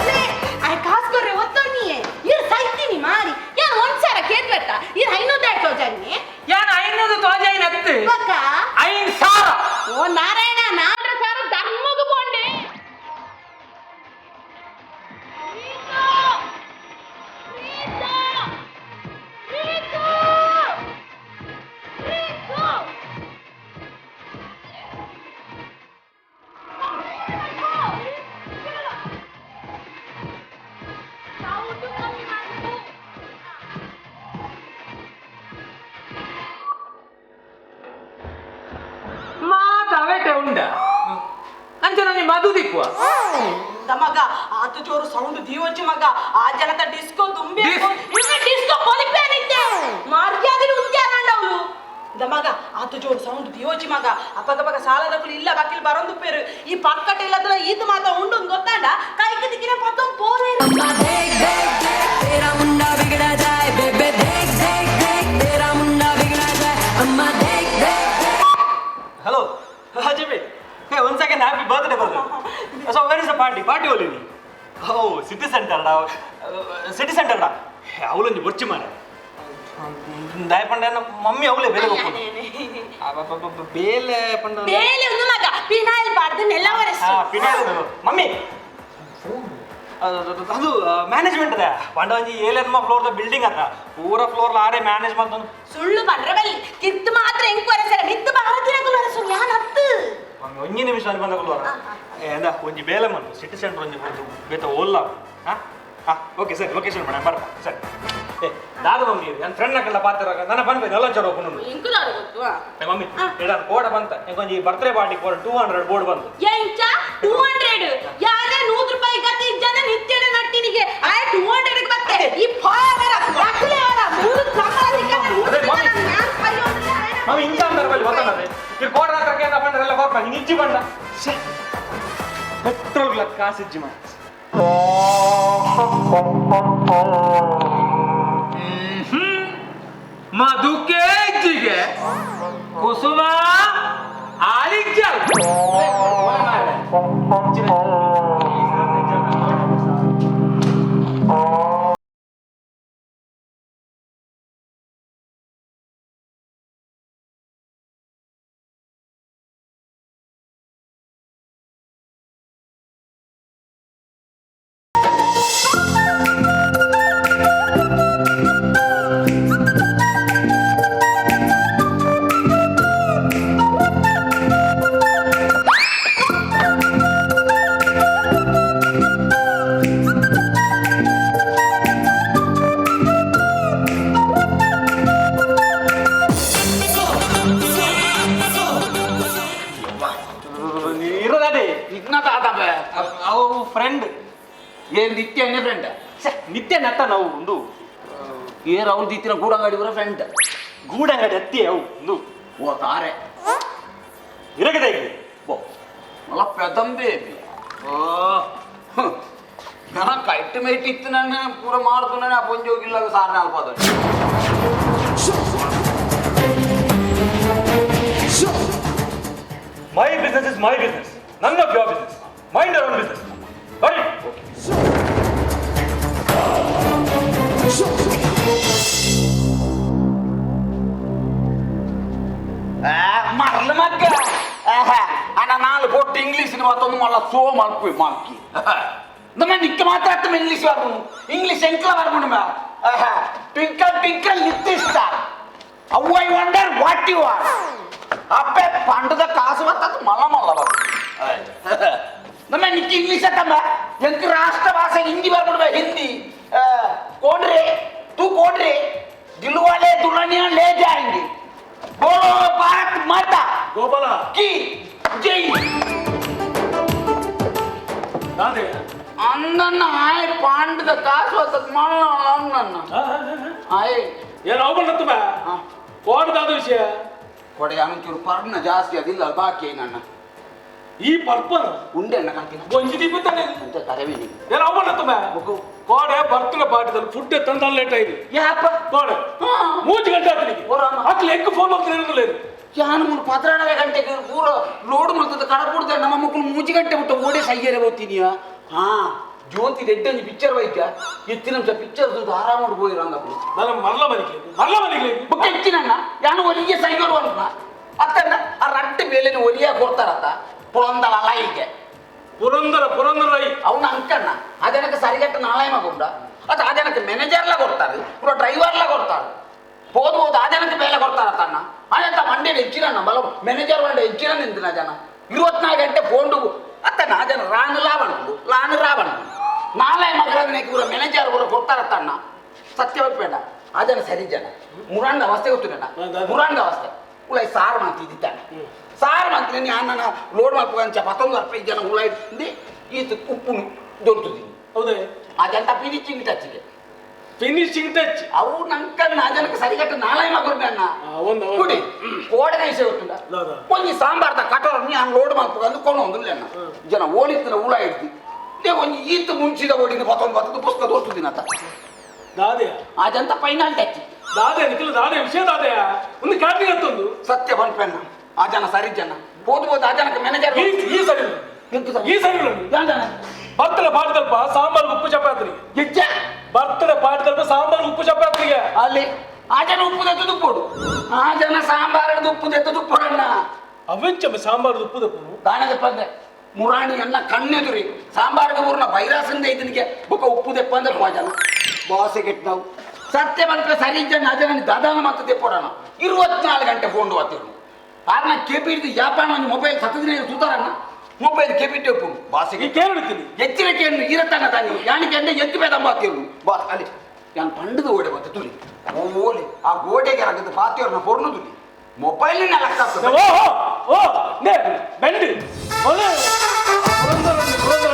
ಅಲೇ, ಆ ಕಾಸು ಕೊರ್ರೆ ಒತ್ತೊನ್ನಿಯೇ ಇರ್ ಸೈತೀನಿ ಮಾರಿ ಯಾರು ಒಂದ್ಸಾರ ಕೇಳ್ಬೇಟ ಇರ್ ಐನೂರು ತೋಜನ್ನಿ ಯಾನ್ 500 ತೋಜಾಯಿನತ್ತು ಬಕ್ಕ 5000. ಓ ನಾರಾಯಣ ನಾಲ್ಕು ಸಾವಿರ ಧರ್ಮಗು ಪೋಂಡೆ. ಮಗ ಆತ ಜೋರು ಸೌಂಡ್ ದೀವಚ್ಚು ಮಗ ಆ ಜನತ ಡಿಸ್ಕೋ ತುಂಬಿ ಡಿಸ್ಕೋ ಪೊಲಿಪೇನಿದ್ದೆ ಮರ್ಯಾದೆ ಉಂತ್ಯಾರಂಡವ್ಲು the ಮಗ ಆತ ಜೋರು ಸೌಂಡ್ ದಿಯೋಚಿ ಮಗ ಅಪ್ಪಗ ಸಾಲದಕ್ಕಲು ಇಲ್ಲ ಬಾಕಿಲ್ ಬರಂದು ಪೇರು ಈ ಪಕ್ಕಟ ಇಲ್ಲದಲ್ಲ ಈತ ಮಾತ ಉಂಡು ಗೊತ್ತಾಂಡ ಕೈಗೆ ದಿಕ್ಕಿನ ಪತ್ತೊಂದು ಪೋರೆ. Hello, Jimmy. Hey, once again, happy birthday, brother. So, where is the party? Party only. Oh, city center, da. City center, da. ಅವಳೊಂದು ಬೊಚ್ಚಿ ಮಾರ ದಾಯಪಂಡ ಮಮ್ಮಿ ಅವಳೇ ಬೇಲೆ ಹೋಗ್ಬೋದು ಬೇಲೆ ಪಂಡ ಬೇಲೆ ಒಂದು ಮಗ ಪಿನಾಯಿಲ್ ಬಾರ್ದು ನೆಲ ಒರೆಸು. ಪಿನಾಯಿಲ್ ಮಮ್ಮಿ ಅದು ಮ್ಯಾನೇಜ್ಮೆಂಟ್ ಅದ ಪಂಡ ಒಂಜಿ ಏಳೆನ್ಮ floor the building ಅತ್ತ ಪೂರ ಫ್ಲೋರ್ ಆರೇ ಮ್ಯಾನೇಜ್ ಮಾಡ್ತೊಂದು. ಸುಳ್ಳು ಬಂದ್ರೆ ಬಲ್ಲಿ ಕಿತ್ತು ಮಾತ್ರ ಎಂಕು ಒರೆಸರ ಮಿತ್ತು ಭಾರತೀಯಗಳು ಒರೆಸು ಯಾನ್ ಹತ್ತು. ಮಮ್ಮಿ ಒಂಜಿ ನಿಮಿಷ ಅಲ್ಲಿ ಬಂದ ಕೊಲ್ವಾರ ಎಂದ ಒಂಜಿ ಬೇಲೆ ಮಂತು ಸಿಟಿ ಸೆಂಟರ್ ಒಂಜಿ ಬಂದು ಬೇತ ಓಲ್ಲ. ಹಾಂ ಹಾಂ ಓಕೆ ಸರಿ ಲೊಕೇಶನ್ ಮೇಡಮ್ ಬರ್ಪ ಸರಿ. ಏ ದಾದ ಮಮ್ಮಿ ನನ್ನ ಫ್ರೆಂಡ್ ನಕಲ್ಲ ಪಾತ್ರ ನನ್ನ ಬಂದ್ಬೇಕು ಎಲ್ಲ ಚೊರ ಹೋಗ್ಕೊಂಡು. ಎಂಕು ದಾದ ಗೊತ್ತು? ಮಮ್ಮಿ ಹೇಳ ಕೋಡ ಬಂತ ಒಂಜಿ ಬರ್ತ್ಡೇ ಪಾರ್ಟಿ ಕೋಡ 200 ಬೋರ್ಡ್ ಬಂತು. ಎಂಚ 200 ಯಾರೇ 100 ರೂಪಾಯಿ ಗತಿ ಜನ ನಿತ್ಯದ ನಟ್ಟಿನಿಗೆ ಆಯ 200 ಬತ್ತೆ ಈ ಪಾವರ ರಕ್ಲೆ ಅವರ ಮೂರು ಸಂಬಳ ಅದೇ ಮಮ್ಮಿ. ಮಮ್ಮಿ ಇಂಚ ಅಂತಾರೆ ಬಲ್ಲಿ ಗೊತ್ತಾನದೆ ಇಲ್ಲಿ ಕೋಡ ಹಾಕಕ್ಕೆ ಏನ ಬಂದ್ರೆ ಎಲ್ಲ ಬರ್ಪ ನೀನು ಇಜ್ಜಿ ಬಂಡ ಪೆಟ್ರೋಲ್ ಗ್ಲ ಕಾಸು ಇಜ್ಜಿ ಮಾ. ಮಧುಕೆ ಇಜ್ಜಿಗೆ ಕುಸುಮ ಆಲಿಜ್ಜ. ಇರೋದೇ ಇಗ್ನದಾದವೆ ಅವು ಫ್ರೆಂಡ್. ಏನ್ ನಿತ್ಯನೇ ಫ್ರೆಂಡ್? ನಿತ್ಯ ನತ್ತ ನಾವು ಒಂದು ಏ ರಾಹುಲ್ ದಿತ್ತಿನ ಗೂಡಂಗಡಿ ಊರ ಫ್ರೆಂಡ್. ಗೂಡಂಗಡಿ ಅತ್ತಿ ಅವು ಒಂದು ಓ ತಾರೆ ಇರಗದೆ ಬೋ ಮಲ್ಲ ಪೆದಂಬೆ. ಓ ನನ್ನ ಕೈಟ್ ಮೇಟ್ ಇತ್ತು ನನ್ನ ಪೂರ ಮಾಡ್ತು ಆ ಪೊಂಜಿ ಹೋಗಿಲ್ಲ sir ನಾಲ್ಪಾದ. My business is my business, none of your business. Mind your own business. Got it? ಮರ್ಲ ಮಗ್ಗ ಅಣ್ಣ ನಾಲ್ ಕೊಟ್ಟು ಇಂಗ್ಲೀಷ್ ಮತ್ತೊಂದು ಮಲ್ಲ ಸೋ ಮಲ್ಪಿ ಮಾಕಿ ನಮ್ಮ ನಿಕ್ಕ ಮಾತ್ರ ಇಂಗ್ಲೀಷ್ ಬರ್ಬೋದು ಇಂಗ್ಲೀಷ್ ಎಂಕ್ಲ ಬರ್ಕೊಂಡು twinkle twinkle little star how I wonder what you are. ಅಪ್ಪೆ ಪಂಡದ ಕಾಸು ಬರ್ತದ ಮಲ್ಲ ಮಲ್ಲ ನಮ್ಮ ನಿಕ್ಕ ಇಂಗ್ಲೀಷ್ ತಮ್ಮ ಎಂಕ್ ರಾಷ್ಟ್ರ ಭಾಷೆ ಹಿಂದಿ ಬರ್ಬಿಡ್ಬೇ ಹಿಂದಿ ಕೋಡ್ರಿ ತೂ ಕೋಡ್ರಿ ದಿಲ್ವಾಲೆ ದುಲ್ಹನಿಯಾ ಲೇ ಜಾಯಂಗೆ ಬೋಲೋ ಭಾರತ್ ಮಾತಾ ಗೋಪಾಲ ಕಿ ಜೈ. ದಾದೆ ಅನ್ನನ್ನ ಆಯ್ ಪಾಂಡದ ಕಾಸು ಬರ್ತದ ಮಲ್ಲ ಅನ್ನನ್ನ ಆಯ್ ಏನು ಅವು ಬಂದತ್ತು ಬಾ ಕೋಡ್ದಾದ ವಿಷಯ ಕೊಡೆ ಅನಂಚೂರು ಪರ್ಣ ಜಾಸ್ತಿ ಅದಿಲ್ಲ ಬಾಕಿ ನನ್ನ ಈ ಪರ್ಪನ ಉಂಡೆ ಅಣ್ಣ ಕಾಣ್ತೀನಿ ಒಂಜಿ ದೀಪತ್ತಾನೆ ಅಂತ ಕರೆವೇನಿ ಏನು ಅವು ಬಂದತ್ತು ಬಾ ಕೋಡೆ ಬರ್ತಡೆ ಪಾರ್ಟಿದಲ್ಲಿ ಫುಡ್ ತಂದ ಲೇಟ್ ಆಯ್ತು ಯಾಪ ಕೋಡೆ ಮೂರು ಗಂಟೆ ಆತನಿಗೆ ಅಕ್ಲೆ ಎಂಕ್ ಫೋನ್ ಮಾಡ್ತಾರೆ ಏನು ಯಾನು ಮೂರು ಪತ್ರಾಣದ ಗಂಟೆಗೆ ಪೂರ ಲೋಡ್ ಮಾಡ್ತದ ಕಡಪುಡ್ದ ನಮ್ಮ ಮಕ್ಕಳು ಮೂಜಿ ಗಂಟೆ ಬಿಟ್ಟು ಓಡೆ ಸೈಯರೆ ಹೋಗ್ತೀನಿ. ಹಾ ಜ್ಯೋತಿ ರೆಡ್ಡಿ ಒಂಜಿ ಪಿಕ್ಚರ್ ವೈದ್ಯ ಎತ್ತಿನ ನಿಮಿಷ ಪಿಕ್ಚರ್ ದುಡ್ಡು ಆರಾಮ ಹೋಗಿರಂಗಪ್ಪು. ನನ್ನ ಮರಲ ಮನಿಗೆ ಮರಲ ಮನಿಗೆ ಬುಕ್ ಹೆಚ್ಚಿನಣ್ಣ ಯಾನು ಒಲಿಗೆ ಸೈಯೋರು ಅಲ್ಲ ಅತ್ತಣ್ಣ ಆ ರಡ್ಡು ಬೇಲೆನ ಒಲಿಯ ಕೊಡ್ತಾರತ್ತ ಪುರಂದಳ ಲೈಗೆ ಪುರಂದರ ಪುರಂದರ ರೈ ಅವನ ಅಂಕಣ್ಣ ಆ ಜನಕ್ಕೆ ಸರಿಗಟ್ಟ ನಾಳೆ ಮಗುಂಡ ಅದು ಆ ಜನಕ್ಕೆ ಮ್ಯಾನೇಜರ್ಲ ಕೊಡ್ತಾರೆ ಪೂರ ಡ್ರೈವರ್ಲ ಕೊಡ್ತಾರೆ ಹೋದ್ ಹೋದ್ ಆ ಜನಕ್ಕೆ ಬೇಲೆ ಕೊಡ್ತಾರ ತನ್ನ ಆನಂತ ಮಂಡ್ಯ ಹೆಚ್ಚಿನ ಬಲ ಮ್ಯಾನೇಜರ್ ಮಂಡ್ಯ ಹೆಚ್ಚಿನ ನಿಂತಿನ ಜನ 24 ಗಂಟೆ ಫೋನ್ ಅತ್ತಣ್ಣ ಆ ಜನ ರಾನು ಲಾವಣ ಲಾನು ರಾವಣ ನಾಳೆ ಮಗಳ ಪೂರ ಮ್ಯಾನೇಜರ್ ಕೂಡ ಕೊಡ್ತಾರ ತನ್ನ ಸತ್ಯ ಬೇಡ ಆ ಜನ ಸರಿ ಜನ ಮುರಾಂಡ ಅವಸ್ಥೆ ಗೊತ್ತಿಲ್ಲ ಮುರಾಂಡ ಅವಸ್ಥೆ ಉಳೈ ಸಾರು ಮಂತಿ ಇದ್ದಿದ್ದಾನೆ ಸಾರು ಮಂತ್ರಿ ನನ್ನ ಲೋಡ್ ಮಾಡ್ಕೊಂಚ ಪತ್ತೊಂದು ರೂಪಾಯಿ ಜನ ಉಳ ಇದ್ದು ಈತ ಉಪ್ಪುನು ದೊಡ್ಡದಿ ಹೌದೇ ಅದೆಂತ ಫಿನಿಶಿಂಗ್ ಟಚ್ಗೆ ಫಿನಿಶಿಂಗ್ ಟಚ್ ಅವು ನಂಕನ್ನ ಜನಕ್ಕೆ ಸರಿಗಟ್ಟು ನಾಳೆ ಮಗುರ್ನ ಒಂದು ಕುಡಿ ಕೋಡೆದ ವಿಷಯ ಗೊತ್ತಿಲ್ಲ ಒಂಜಿ ಸಾಂಬಾರ್ದ ಕಟೋರ ನೀ ಹಂಗೆ ಲೋಡ್ ಮಲ್ಪಗಂದು ಕೊಣ ಒಂದಿಲ್ಲ ಜನ ಓಡಿತ್ತಿನ ಉಳ ಇಡ್ತಿ they ಒಂಜಿ ಈತ್ ಮುಂಚಿದ ಓಡಿನ ಬತ್ತೊಂದು ಬತ್ತದು ಪುಸ್ತಕ ತೋರ್ತದಿನ ಆತ ದಾದೆಯ ಅದಂತ ಫೈನಲ್ ಟಚ್ ದಾದೆ ನಿಖಿಲ್ ದಾದೆ ವಿಷಯ ದಾದೆಯ ಒಂದು ಕ್ಯಾಟ್ರಿಂಗ್ ಹತ್ತೊಂದು ಸತ್ಯ ಬಂದ್ಪೆನ್ನ ಆ ಜನ ಸರಿ ಜನ ಹೋದ್ ಹೋದ್ ಆ ಜನಕ್ಕೆ ಮ್ಯಾನೇಜರ್ ಈ ಈ ಸರಿ ಈ ಸರಿ ಬರ್ತಡೆ ಪಾಠದಲ್ಪ ಸಾಂಬಾರ್ ಉಪ್ಪು ಚಪಾತ್ರಿಗೆ ಹೆಜ್ಜೆ ಬರ್ತಡೆ ಪಾಠದಲ್ಪ ಸಾಂಬಾರ್ ಉಪ್ಪು ಚಪಾತ್ರಿಗೆ ಅಲ್ಲಿ ಆ ಜನ ಉಪ್ಪು ತೆತ್ತು ತುಪ್ಪೋಡು ಆ ಜನ ಸಾಂಬಾರದ ಉಪ್ಪು ತೆತ್ತು ತುಪ್ಪೋಡಣ್ಣ ಅವೆಂಚ ಸಾಂಬಾರ್ ಉಪ್ಪು ತಪ್ಪು ದಾನದ ಪಂದ್ರೆ ಮುರಾಣಿ ಅನ್ನ ಕಣ್ಣೆದುರಿ ಸಾಂಬಾರ್ಗೆ ಊರ್ನ ಬೈರಾಸಿಂದ ಇದನಿಗೆ ಬೊಕ್ಕ ಉಪ್ಪು ದೆಪ್ಪ ಅಂದ್ರೆ ಆ ಜನ ಬಾಸೆ ಕೆಟ್ಟ ನಾವು ಸತ್ಯ ಬಂದ್ರೆ ಸರಿ ಜನ ಆ ಜನ ದಾದಾನ ಮತ್ತೆ ತೆಪ್ಪೋಡಣ 24 ಗಂಟೆ ಫೋನ್ ಆತಿರು ಆರ್ನ ಕೆಪಿ ಹಿಡಿದು ಯಾಪಾಣ ಒಂದು ಮೊಬೈಲ್ ಸತ್ತದಿನ ಸುತಾರಣ್ಣ ಮೊಬೈಲ್ ಕೆಪಿ ಉಪ್ಪು ಬಾಸಿಗೆ ಈ ಕೇಳಿರ್ತೀನಿ ಎಚ್ಚಿನ ಕೇಳು ಇರತ್ತಣ್ಣ ತಾನಿ ಯಾನಿಗೆ ಅಂದ್ರೆ ಎದ್ದು ಬೇದಮ್ಮ ಆತಿರು ಬಾ ಅಲ್ಲಿ ನಾನು ಪಂಡದ ಓಡೆ ಬತ್ತೆ ತುಲಿ ಓಲೆ ಆ ಗೋಡೆಗೆ ರಗದು ಪಾತಿಯವ್ರನ್ನ ಪೊರ್ನು ತುಲಿ ಮೊಬೈಲ್ ಲೆಕ್ಕ ಓ ಓ ಓ ನೇ ಬೆಂಡಿ ಒಳ್ಳೆ ಪುರಂದರ ಪುರಂದರ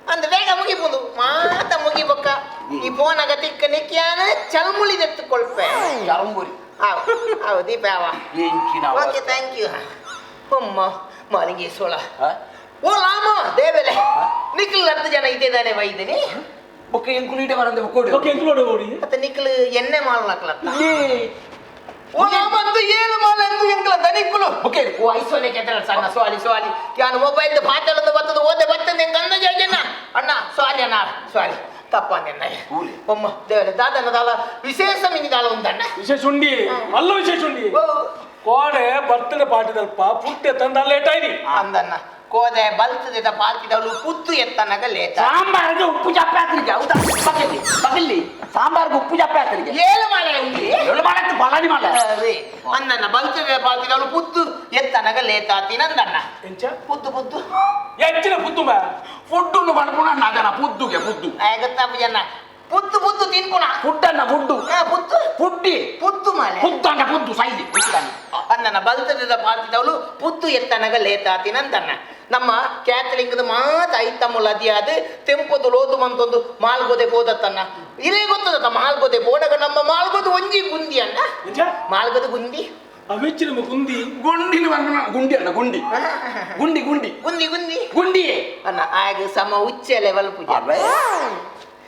ಅಂದ್ ಬೇಗ ಮುಗಿಬೋದು ಮಾತ ಮುಗಿಬೊಕ್ಕ ಈ ಫೋನ್ ತಿಕ್ಕ ನಿಕ್ಯಾನ ಚಲ್ಮುಳಿ ಎತ್ತುಕೊಳ್ಪೆ ಚರಂಬುರಿ ಅವ್ ದೀಪ ಅವ ಎಂಚಿನ ಓಕೆ thank you ಅಮ್ಮ ಮಾಲಿಂಗೇಶ್ವರ ಸೋಳ ಓ ಲಾಮ ದೇವೆಲೆ ನಿಖಿಲ್ ಹತ್ತು ಜನ ಇದ್ದೇದಾನೆ ವೈದಿನಿ ಓಕೆ ಎಂಕುಲು ಈಡೆ ಬರಂದೆ ಕೊಡಿ ಓಕೆ ಎಂಕುಲು ಓಡಿ ಮತ್ತೆ ನಿಖಿಲ್ ಎಣ್ಣೆ ಮಾಲ್ನಕ್ಲತ್ತ ಓ ಲಾಮ ಅಂದು ಏಳು ಮಾಲ್ ಅಂದು ಎಂಕಲ ದನಿಕ್ಕುಲು ಓಕೆ ಓ ಐಸೋಲೆ ಕೇತನ ಸಣ್ಣ ಸ್ವಾಲಿ ಸ್ವಾಲಿ ಯಾನು ಮೊಬೈಲ್ ಪಾತಳದ ಬತ್ತದ ಓದೆ ಬತ್ತದ ಎಂಕ ಅಂದ ಜನ ಅಣ್ಣ ಸ್ವಾಲಿ ಅಣ್ಣ ಸ್ವಾಲಿ ತಪ್ಪ ನಿನ್ನ ಒಮ್ಮ ದೇವರೇ ದಾದನ ದಾಲ ವಿಶೇಷ ಮಿನಿ ದಾಲ ಉಂದಣ್ಣ ವಿಶೇಷ ಉಂಡಿ ಅಲ್ಲ ವಿಶೇಷ ಉಂಡಿ ಕೋಡೆ ಬರ್ತಡೆ ಪಾಠದಲ್ಪ ಪುಟ್ಟೆ ತಂದ ಲೇಟ್ ಆಯ್ನಿ ಅಂದಣ್ಣ ಕೋದೆ ಬಲ್ತದ ಪಾಲ್ತಿದವಳು ಪುತ್ತು ಎತ್ತನಗ ಲೇಟ ಸಾಂಬಾರ್ಗೆ ಉಪ್ಪು ಚಪ್ಪೆ ಹಾಕ್ಲಿಕ್ಕೆ ಹೌದಾ ಬಗಲಿ ಬಗಲಿ ಸಾಂಬಾರ್ಗೆ ಉಪ್ಪು ಚಪ್ಪೆ ಹಾಕ್ಲಿಕ್ಕೆ ಏಳು ಮಾಲೆ ಉಂಡಿ ಏಳು ಮಾಡಕ್ಕೆ ಬಲಾನಿ ಮಾಡ ಅದೇ ಅಂದಣ್ಣ ಬಲ್ತದ ಪಾಲ್ತಿದವಳು ಪುತ್ತು ಎತ್ತನಗ ಲೇತಾತಿ ನಂದಣ್ಣ ಎಂಚ ಪುತ್ತು ಪುತ್ತು ಹೆಚ್ಚಿನ ಪುತ್ತು ಮಾ ಫುಡ್ಡು ಪಡ್ಪುಣ ಅದನ ಪುದ್ದುಗೆ ಪುದ್ದು ಗೊತ್ತಪ್ಪ ಜನ ಪುತ್ತು ಪುತ್ತು ತಿನ್ಕುಣ ಫುಡ್ಡನ್ನ ಫುಡ್ಡು ಪುತ್ತು ಫುಡ್ಡಿ ಪುತ್ತು ಮಾಲೆ ಪುದ್ದು ಪುದ್ದು ಸೈದಿ ಅಂದಣ್ಣ ಬಲ್ತದ ಪಾಲ್ತಿದವಳು ಪುತ್ತು ಎತ್ತನಗ ಲೇತಾತಿ ನಂದಣ್ಣ ನಮ್ಮ ಕ್ಯಾಥಲಿಂಗದ ಮಾತು ಐತಮ್ಮುಲ ಅದಿಯಾದ ತೆಂಪದು ಲೋದು ಮಂತೊಂದು ಮಾಲ್ಗೋದೆ ಪೋದತ್ತನ್ನ ಇದೇ ಗೊತ್ತದ ಮಾಲ್ಗೋದೆ ಪೋಡಗ ನಮ್ಮ ಮಾಲ್ಗೋದು ಒಂಜಿ ಗುಂದಿ ಅಣ್ಣ ಎಂಚ ಮಾಲ್ಗೋದು ಗುಂದಿ ಅವೆಚ್ಚಿ ನಮ್ಮ ಗುಂದಿ ಗುಂಡಿನ ಗುಂಡಿ ಅಣ್ಣ ಗುಂಡಿ ಗುಂಡಿ ಗುಂಡಿ ಗುಂದಿ ಗುಂದಿ ಗುಂಡಿಯೇ ಅಣ್ಣ ಆಗ ಸಮ ಉಚ್ಚ ಲೆವೆಲ್ ಪೂಜೆ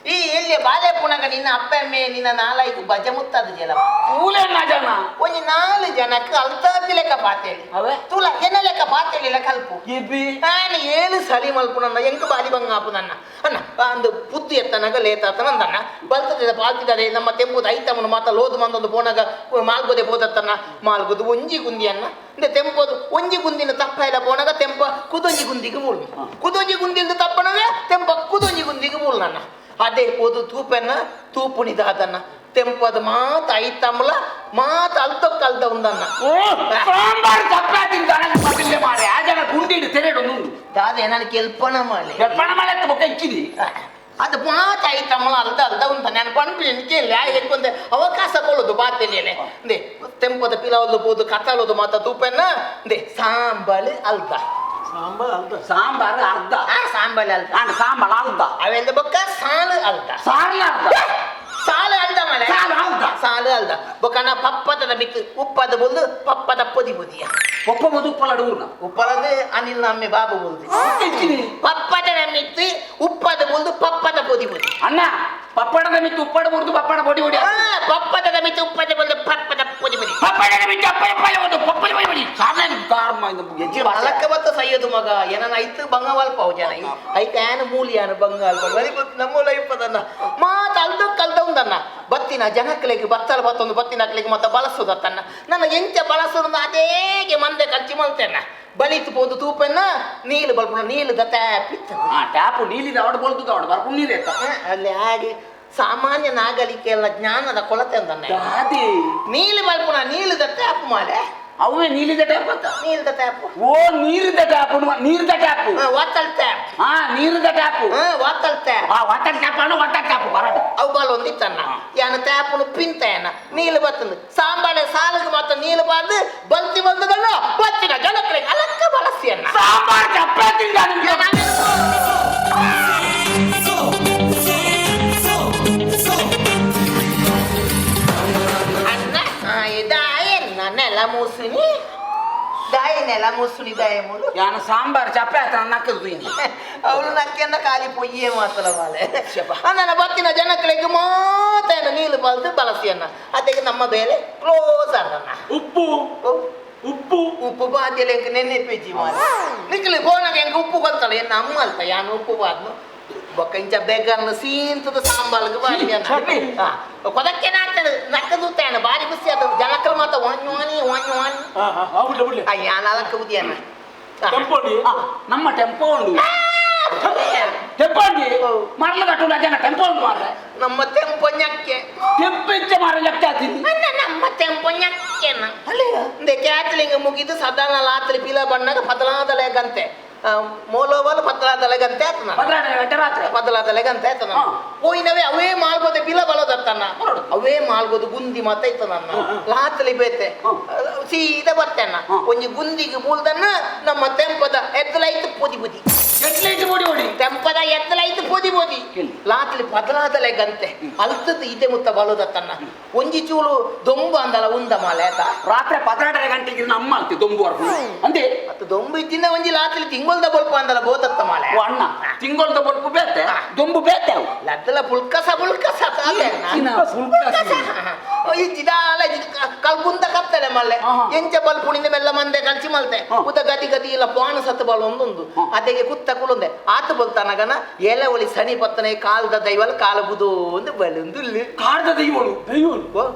ಈ ಎಲ್ಲಿ ಬಾಲೆ ಪುಣಗ ನಿನ್ನ ಅಪ್ಪಮ್ಮೆ ನಿನ್ನ ನಾಲ್ಕು ಬಜ ಮುತ್ತದ ಜಲ ಊಲೇನ ಜನ ಒಂಜಿ ನಾಲ್ ಜನಕ್ಕೆ ಅಲ್ತಾಪಿ ಲೆಕ್ಕ ಪಾತೇಳಿ ಅವೇ? ತುಲ ಎನ್ನ ಲೆಕ್ಕ ಪಾತೇಳಿ ಕಲ್ಪು ಇಬ್ಬಿ ನಾನು ಏಳು ಸಲಿ ಮಲ್ಪುನನ್ನ ಎಂಕ ಬಾಲಿ ಬಂಗಾಪುನನ್ನ ಅಣ್ಣ ಅಂದು ಪುತ್ತು ಎತ್ತನಗ ಲೇತಾತನ ಅಂದಣ್ಣ ಬಲ್ತದ ಪಾಲ್ತಿದ್ದಾರೆ ನಮ್ಮ ತೆಂಪುದ ಐತಮನು ಮಾತ ಲೋದು ಮಂದೊಂದು ಪೋನಗ ಮಾಲ್ಗೋದೆ ಪೋದತ್ತನ್ನ ಮಾಲ್ಗೋದು ಒಂಜಿ ಗುಂದಿ ಅನ್ನ ಇಂದ ತೆಂಪೋದು ಒಂಜಿ ಗುಂದಿನ ತಪ್ಪ ಎಲ್ಲ ಪೋನಗ ತೆಂಪ ಕುದೊಂಜಿ ಗುಂದಿಗೆ ಮೂಳು ಕುದೊಂಜಿ ಗುಂದಿಲ್ದ ತಪ್ಪನಗ ತೆಂಪ ಕುದೊಂಜಿ ಗುಂದಿಗೆ ಮೂಳು ನನ್ನ ಅದೇ ಪೋದು ತೂಪೆನ್ನ ತೂಪುಣಿದಾದನ್ನ ತೆಂಪದ ಮಾತ ಐತಂಬಲ ಮಾತ ಅಲ್ತ ಕಲ್ತ ಉಂದನ್ನ ಸಾಂಬಾರ್ ಚಪ್ಪೆ ತಿಂತಾನೆ ಬಗಲಿ ಮಾರೆ ಆ ಜನ ಗುಂಡಿ ತೆರೆಡು ನುಂಡು ದಾದ ನಾನು ಕೆಲ್ಪನ ಮಾಡಿ ಕೆಲ್ಪನ ಮಾಲೆ ಬೊಕ್ಕ ಇಕ್ಕಿದಿ ಅದು ಮಾತ ಐತಮ್ಮಲ ಅಲ್ದ ಅಲ್ದ ಉಂಟ ನಾನು ಪಂಪಿನ ಕೇಳಿ ಆಯ್ಕೊಂದೆ ಅವಕಾಶ ಕೊಡೋದು ಬಾತೇನೆ ಅಂದೆ ತೆಂಪದ ಪಿಲಾವದು ಪೋದು ಕತ್ತಲೋದು ಮಾತ ತೂಪೆನ್ನ ಅಂದೆ ಸಾಂಬಾಲ್ ಅಲ್ದ ಸಾಂಬಾರ್ ಅಲ್ದ ಸಾಂಬಾರ್ ಅರ್ಧ ಆ ಸಾಂಬಾಲ್ ಅಲ್ದ ನಾನು ಸಾಂಬಾರ್ ಅರ್ಧ ಅವೆಂದ ಬೊಕ್ಕ ಸಾಲು ಅಲ್ದ ಸಾರ್ಲ ಅರ್ಧ ಸಾಲು ಅಲ್ದ ಮಳೆ ಸಾಲು ಅರ್ಧ ಸಾಲು ಅಲ್ದ ಬೊಕ್ಕ ನಾ ಪಪ್ಪದ ಬಿತ್ತು ಉಪ್ಪದ ಬೊಲ್ದು ಪಪ್ಪದ ಪೊದಿ ಪೊದಿಯ ಪಪ್ಪ ಬದು ಉಪ್ಪಲ ಅಡುಗುನ ಉಪ್ಪಲದು ಅನಿಲ್ ನಮ್ಮೆ ಬಾಬು ಬೊಲ್ದು ಇಕ್ಕಿದಿ ಪಪ್ಪದ ಮಿತ್ತು ಉಪ್ಪದ ಬೊಲ್ದು ಪಪ್ಪದ ಪೊದಿ ಪೊದಿ ಅಣ್ಣ ಪಪ್ಪಡದ ಮಿತ್ತು ಉಪ್ಪಡ ಮುರಿದು ಪಪ್ಪಡ ಪೊಡಿ ಹೊಡಿ ಆ, ಪಪ್ಪದ ಮಿತ್ತು ಉಪ್ಪದ ಬೊಲ್ದು ಪಪ್ಪದ ಪೊದಿ ಪೊದಿ ಪಪ್ಪಡದ ಮಿತ್ತು ಅಪ್ಪ ಅಪ್ಪ ಒಂದು ಪಪ್ಪಡ ಪೊಡಿ ಹೊಡಿ ಸಾರ್ಲ ಕಾರ್ಮ ಇಂದ ಎಜ್ಜಿ ಅಲಕ್ಕ ಬತ್ತ ಸೈಯದು ಮಗ ಏನನ ಐತು ಬಂಗಾವಲ್ ಪಾವು ಜನ ಐತ ಏನ ಮೂಲಿಯಾನ ಬಂಗಾಲ್ ನಮ್ಮ ಲೈಫ್ ಅದನ್ನ ಮಾತು ಅಲ್ದ ಕಲ್ದ ಉಂದನ್ನ ಬತ್ತಿ ಬತ್ತಿನ ಜನಕ್ಕಲೆಗ್ ಬತ್ತಲ ಬತ್ತೊಂದು ಬತ್ತಿನಕ್ಲೆಗ್ ಮತ್ತ ಬಳಸೋದತ್ತನ್ನ ನನ್ನ ಎಂಚ ಬಳಸೋದು ಅದೇಗೆ ಮಂದೆ ಖರ್ಚು ಮಲ್ತೇನ ಬಲಿತು ಪೋದು ತೂಪೆನ್ನ ನೀಲು ಬಲ್ಪುನ ನೀಲುದ ಟ್ಯಾಪ್ ಇತ್ತು. ಆ ಟ್ಯಾಪ್ ನೀಲಿದ ಅವಡು ಬೊಲ್ತದ ಅವಡು ಬರ್ಪುಂಡು ನೀರು ಎತ್ತ. ಅಲ್ಲಿ ಹಾಗೆ ಸಾಮಾನ್ಯ ನಾಗರಿಕ ಎಲ್ಲ ಜ್ಞಾನದ ಕೊಳತೆ ಅಂದನ್ನ ದಾದಿ ನೀಲಿ ಬಲ್ಪುನ ನೀಲದ ಟ್ಯಾಪ್ ಮಾಲೆ ಅವೇ ನೀಲಿದ ಟ್ಯಾಪ್ ಅಂತ ನೀಲದ ಟ್ಯಾಪ್. ಓ ನೀರಿದ ಟ್ಯಾಪ್, ನೀರಿದ ಟ್ಯಾಪ್, ವಾತಲ್ ಟ್ಯಾಪ್. ಹಾ ನೀರಿದ ಟ್ಯಾಪ್, ವಾತಲ್ ಟ್ಯಾಪ್. ಆ ವಾಟರ್ ಟ್ಯಾಪ್ ಅಣ್ಣ, ವಾಟರ್ ಟ್ಯಾಪ್ ಬರಡು ಅವು ಬಾಲ್ ಒಂದಿತ್ತನ್ನ ಯಾನ ಟ್ಯಾಪ್ನು ಪಿಂತಯನ್ನ ನೀಲು ಬತ್ತಂದು ಸಾಂಬಾಳೆ ಸಾಲುಗೆ ಮಾತ್ರ ನೀಲು ಬಾರ್ದು ಬಲ್ತಿ ಬಂದದಲ್ಲ ಬತ್ತಿನ ಜನಕ್ಕಳಿಗೆ ಅಲಕ್ಕ ಬಳಸಿಯನ್ನ ಸಾಂಬಾರ್ ಚಪ್ಪೆ ತಿಂದ ನಿಮ್ಗೆ. ಅನ್ನ ದಾಯನ್ನ ನೆಲ ಮೂಸುನಿ ದಾಯ ನೆಲ ಮೂಸುನಿ ದಾಯ ಮೂಲು ಯಾನ ಸಾಂಬಾರ್ ಚಪ್ಪೆ ಆತ ನಕ್ಕದು ಇನಿ. ಅವಳು ನಕ್ಕೆನ್ನ ಖಾಲಿ ಪೊಯ್ಯೇ ಮಾತಲ ಮಾಲೆ ಶಬ್ಬ. ನನ್ನ ಬತ್ತಿನ ಜನಕ್ಕಳಿಗೆ ಮಾತೇನ ನೀಲು ಬಲ್ದು ಬಳಸಿಯನ್ನ ಅದಕ್ಕೆ ನಮ್ಮ ಬೇಲೆ ಕ್ಲೋಸ್ ಆದನ್ನ. ಉಪ್ಪು ಉಪ್ಪು ಉಪ್ಪು ಬಾದ್ಯಲೆ ಎಂಕ್ ನೆನೆಪೇಜಿ ಮಾಲೆ ನಿಕ್ಲಿ ಬೋನಾಗ ಎಂಕ್ ಉಪ್ಪು ಗೊತ್ತಲ್ಲ ಎನ್ನ ಅಮ್ಮ ಅಲ್ತ ಯಾನು ಉಪ್ಪು ಬಾದ್ನು ಬೊಕ್ಕ ಇಂಚ ಬೆಗರ್ನ ಸೀಂತದ ಸಾಂಬಾರ್ಗೆ ಬಾರಿ ಕೊದಕ್ಕೆ ನಾಡ್ತಾನೆ ನಕ್ಕದು ತಾನೆ ಬಾರಿ ಖುಷಿ ಆತ ಜನಕ್ಕಲು ಮಾತ ವಾಣಿ ವಾಣಿ ವಾಣಿ. ಹಾ ಹಾ ಹಾ ಬಿಡ್ಲೆ ಬಿಡ್ಲೆ. ಅಯ್ಯ ನಾಲ್ಕು ಬುದಿಯನ್ನ ಟೆಂಪೋ ಉಂಡಿ. ನಮ್ಮ ಟೆಂಪೋ ಉಂಡು, ಟೆಂಪೋ ಉಂಡಿ ಮರಳು ಕಟ್ಟುಂಡು ಜನ ಟೆಂಪೋ ಉಂಡು ಮಾರ್ರೆ. ನಮ್ಮ ತೆಂಪೊ ñಕ್ಕೆ ಟೆಂಪು ಇಚ್ಚ ಮಾರ ಲೆಕ್ಕ ಆತೀನಿ. ಅಣ್ಣ ನಮ್ಮ ತೆಂಪೊ ñಕ್ಕೆನ ಇಂದೆ ಕ್ಯಾತ್ಲಿಂಗ್ ಮುಗಿದು ಸದಾನ ಲಾತ್ರಿ ಪಿಲ ಬಣ್ಣಗ ಪದಲಾದಲೆ ಗಂತೆ ಮೋಲೋವಲ್ ಪದಲಾದಲೆ ಗಂತೆ ಆತನ 12 ಗಂಟೆ ರಾತ್ರಿ ಪದಲಾದಲೆ ಗಂತೆ ಆತನ ಪೋಯಿನವೇ ಅವೇ ಮಾಲ್ಗೋದೆ ಪಿಲ ಬಲೋದತ್ತನ್ನ ಅವೇ ಮಾಲ್ಗೋದು ಗುಂದಿ ಮಾತ ಇತ್ತು ನನ್ನ ಲಾತ್ಲಿ ಬೇತೆ ಸೀದಾ ಬರ್ತೇನ ಒಂಜಿ ಗುಂದಿಗೆ ಬೂಲ್ದನ್ನ ನಮ್ಮ ತೆಂಪದ ಎತ್ತಲೈತು ಪೊದಿ ಪೊದಿ ಎಟ್ಲೈಟ್ ಓಡಿ ಓಡಿ ತೆಂಪದ ಎತ್ತಲೈತು ಪೊದಿ ಪೊದಿ ಲಾತ್ಲಿ ಪದಲಾದಲೆ ಗಂತೆ ಅಲ್ತದ್ದು ಇದೆ ಮುತ್ತ ಬಲೋದತ್ತನ್ನ ಒಂಜಿ ಚೂಲು ದೊಂಬು ಅಂದಲ ಉಂದ ಮಾಲೆ ಆತ ರಾತ್ರಿ 12 ಗಂಟೆಗೆ ನಮ್ಮ ಅಲ್ತಿ ದೊಂಬು ವರ್ಗು ಅಂದೆ ಮತ್ತು ದೊಂಬು ಇದ್ದಿನ ಒಂಜಿ ಲಾತ್ಲಿ ತಿಂಗೊಲ್ದ ಬೊಲ್ಪ ಅಂದಲ ಬೋತತ್ತ ಮಾಲೆ. ಓ ಅಣ್ಣ ತಿಂಗೊಳ್ದ ಬೊಲ್ಪು ಬೇತೆ ದೊಂಬು ಬೇತೆ ಅವು ಲದ್ದಲ ಪುಲ್ಕಸ ಪುಲ್ಕಸ ಇಜ್ಜಿದಾಲ ಕಲ್ಗುಂದ ಕತ್ತಲೆ ಮಲ್ಲೆ ಎಂಚ ಬಲ್ಪುಣಿಂದ ಮೆಲ್ಲ ಮಂದೆ ಕಲ್ಚಿ ಮಲ್ತೆ ಉದ ಗತಿ ಗತಿ ಇಲ್ಲ ಪಾಣ ಸತ್ತು ಬಲ್ ಒಂದೊಂದು ಅದಕ್ಕೆ ಕುತ್ತ ಕುಲುಂದೆ ಆತ ಬಲ್ತನಗನ ಎಲೆ ಒಲಿ ಸನಿ ಪತ್ತನೆ ಕಾಲ್ದ ದೈವಲ್ ಕಾಲ ಬುದು ಒಂದು ಬಲೊಂದು ಕಾಡ್ದ ದೈವಳು ದೈವಳು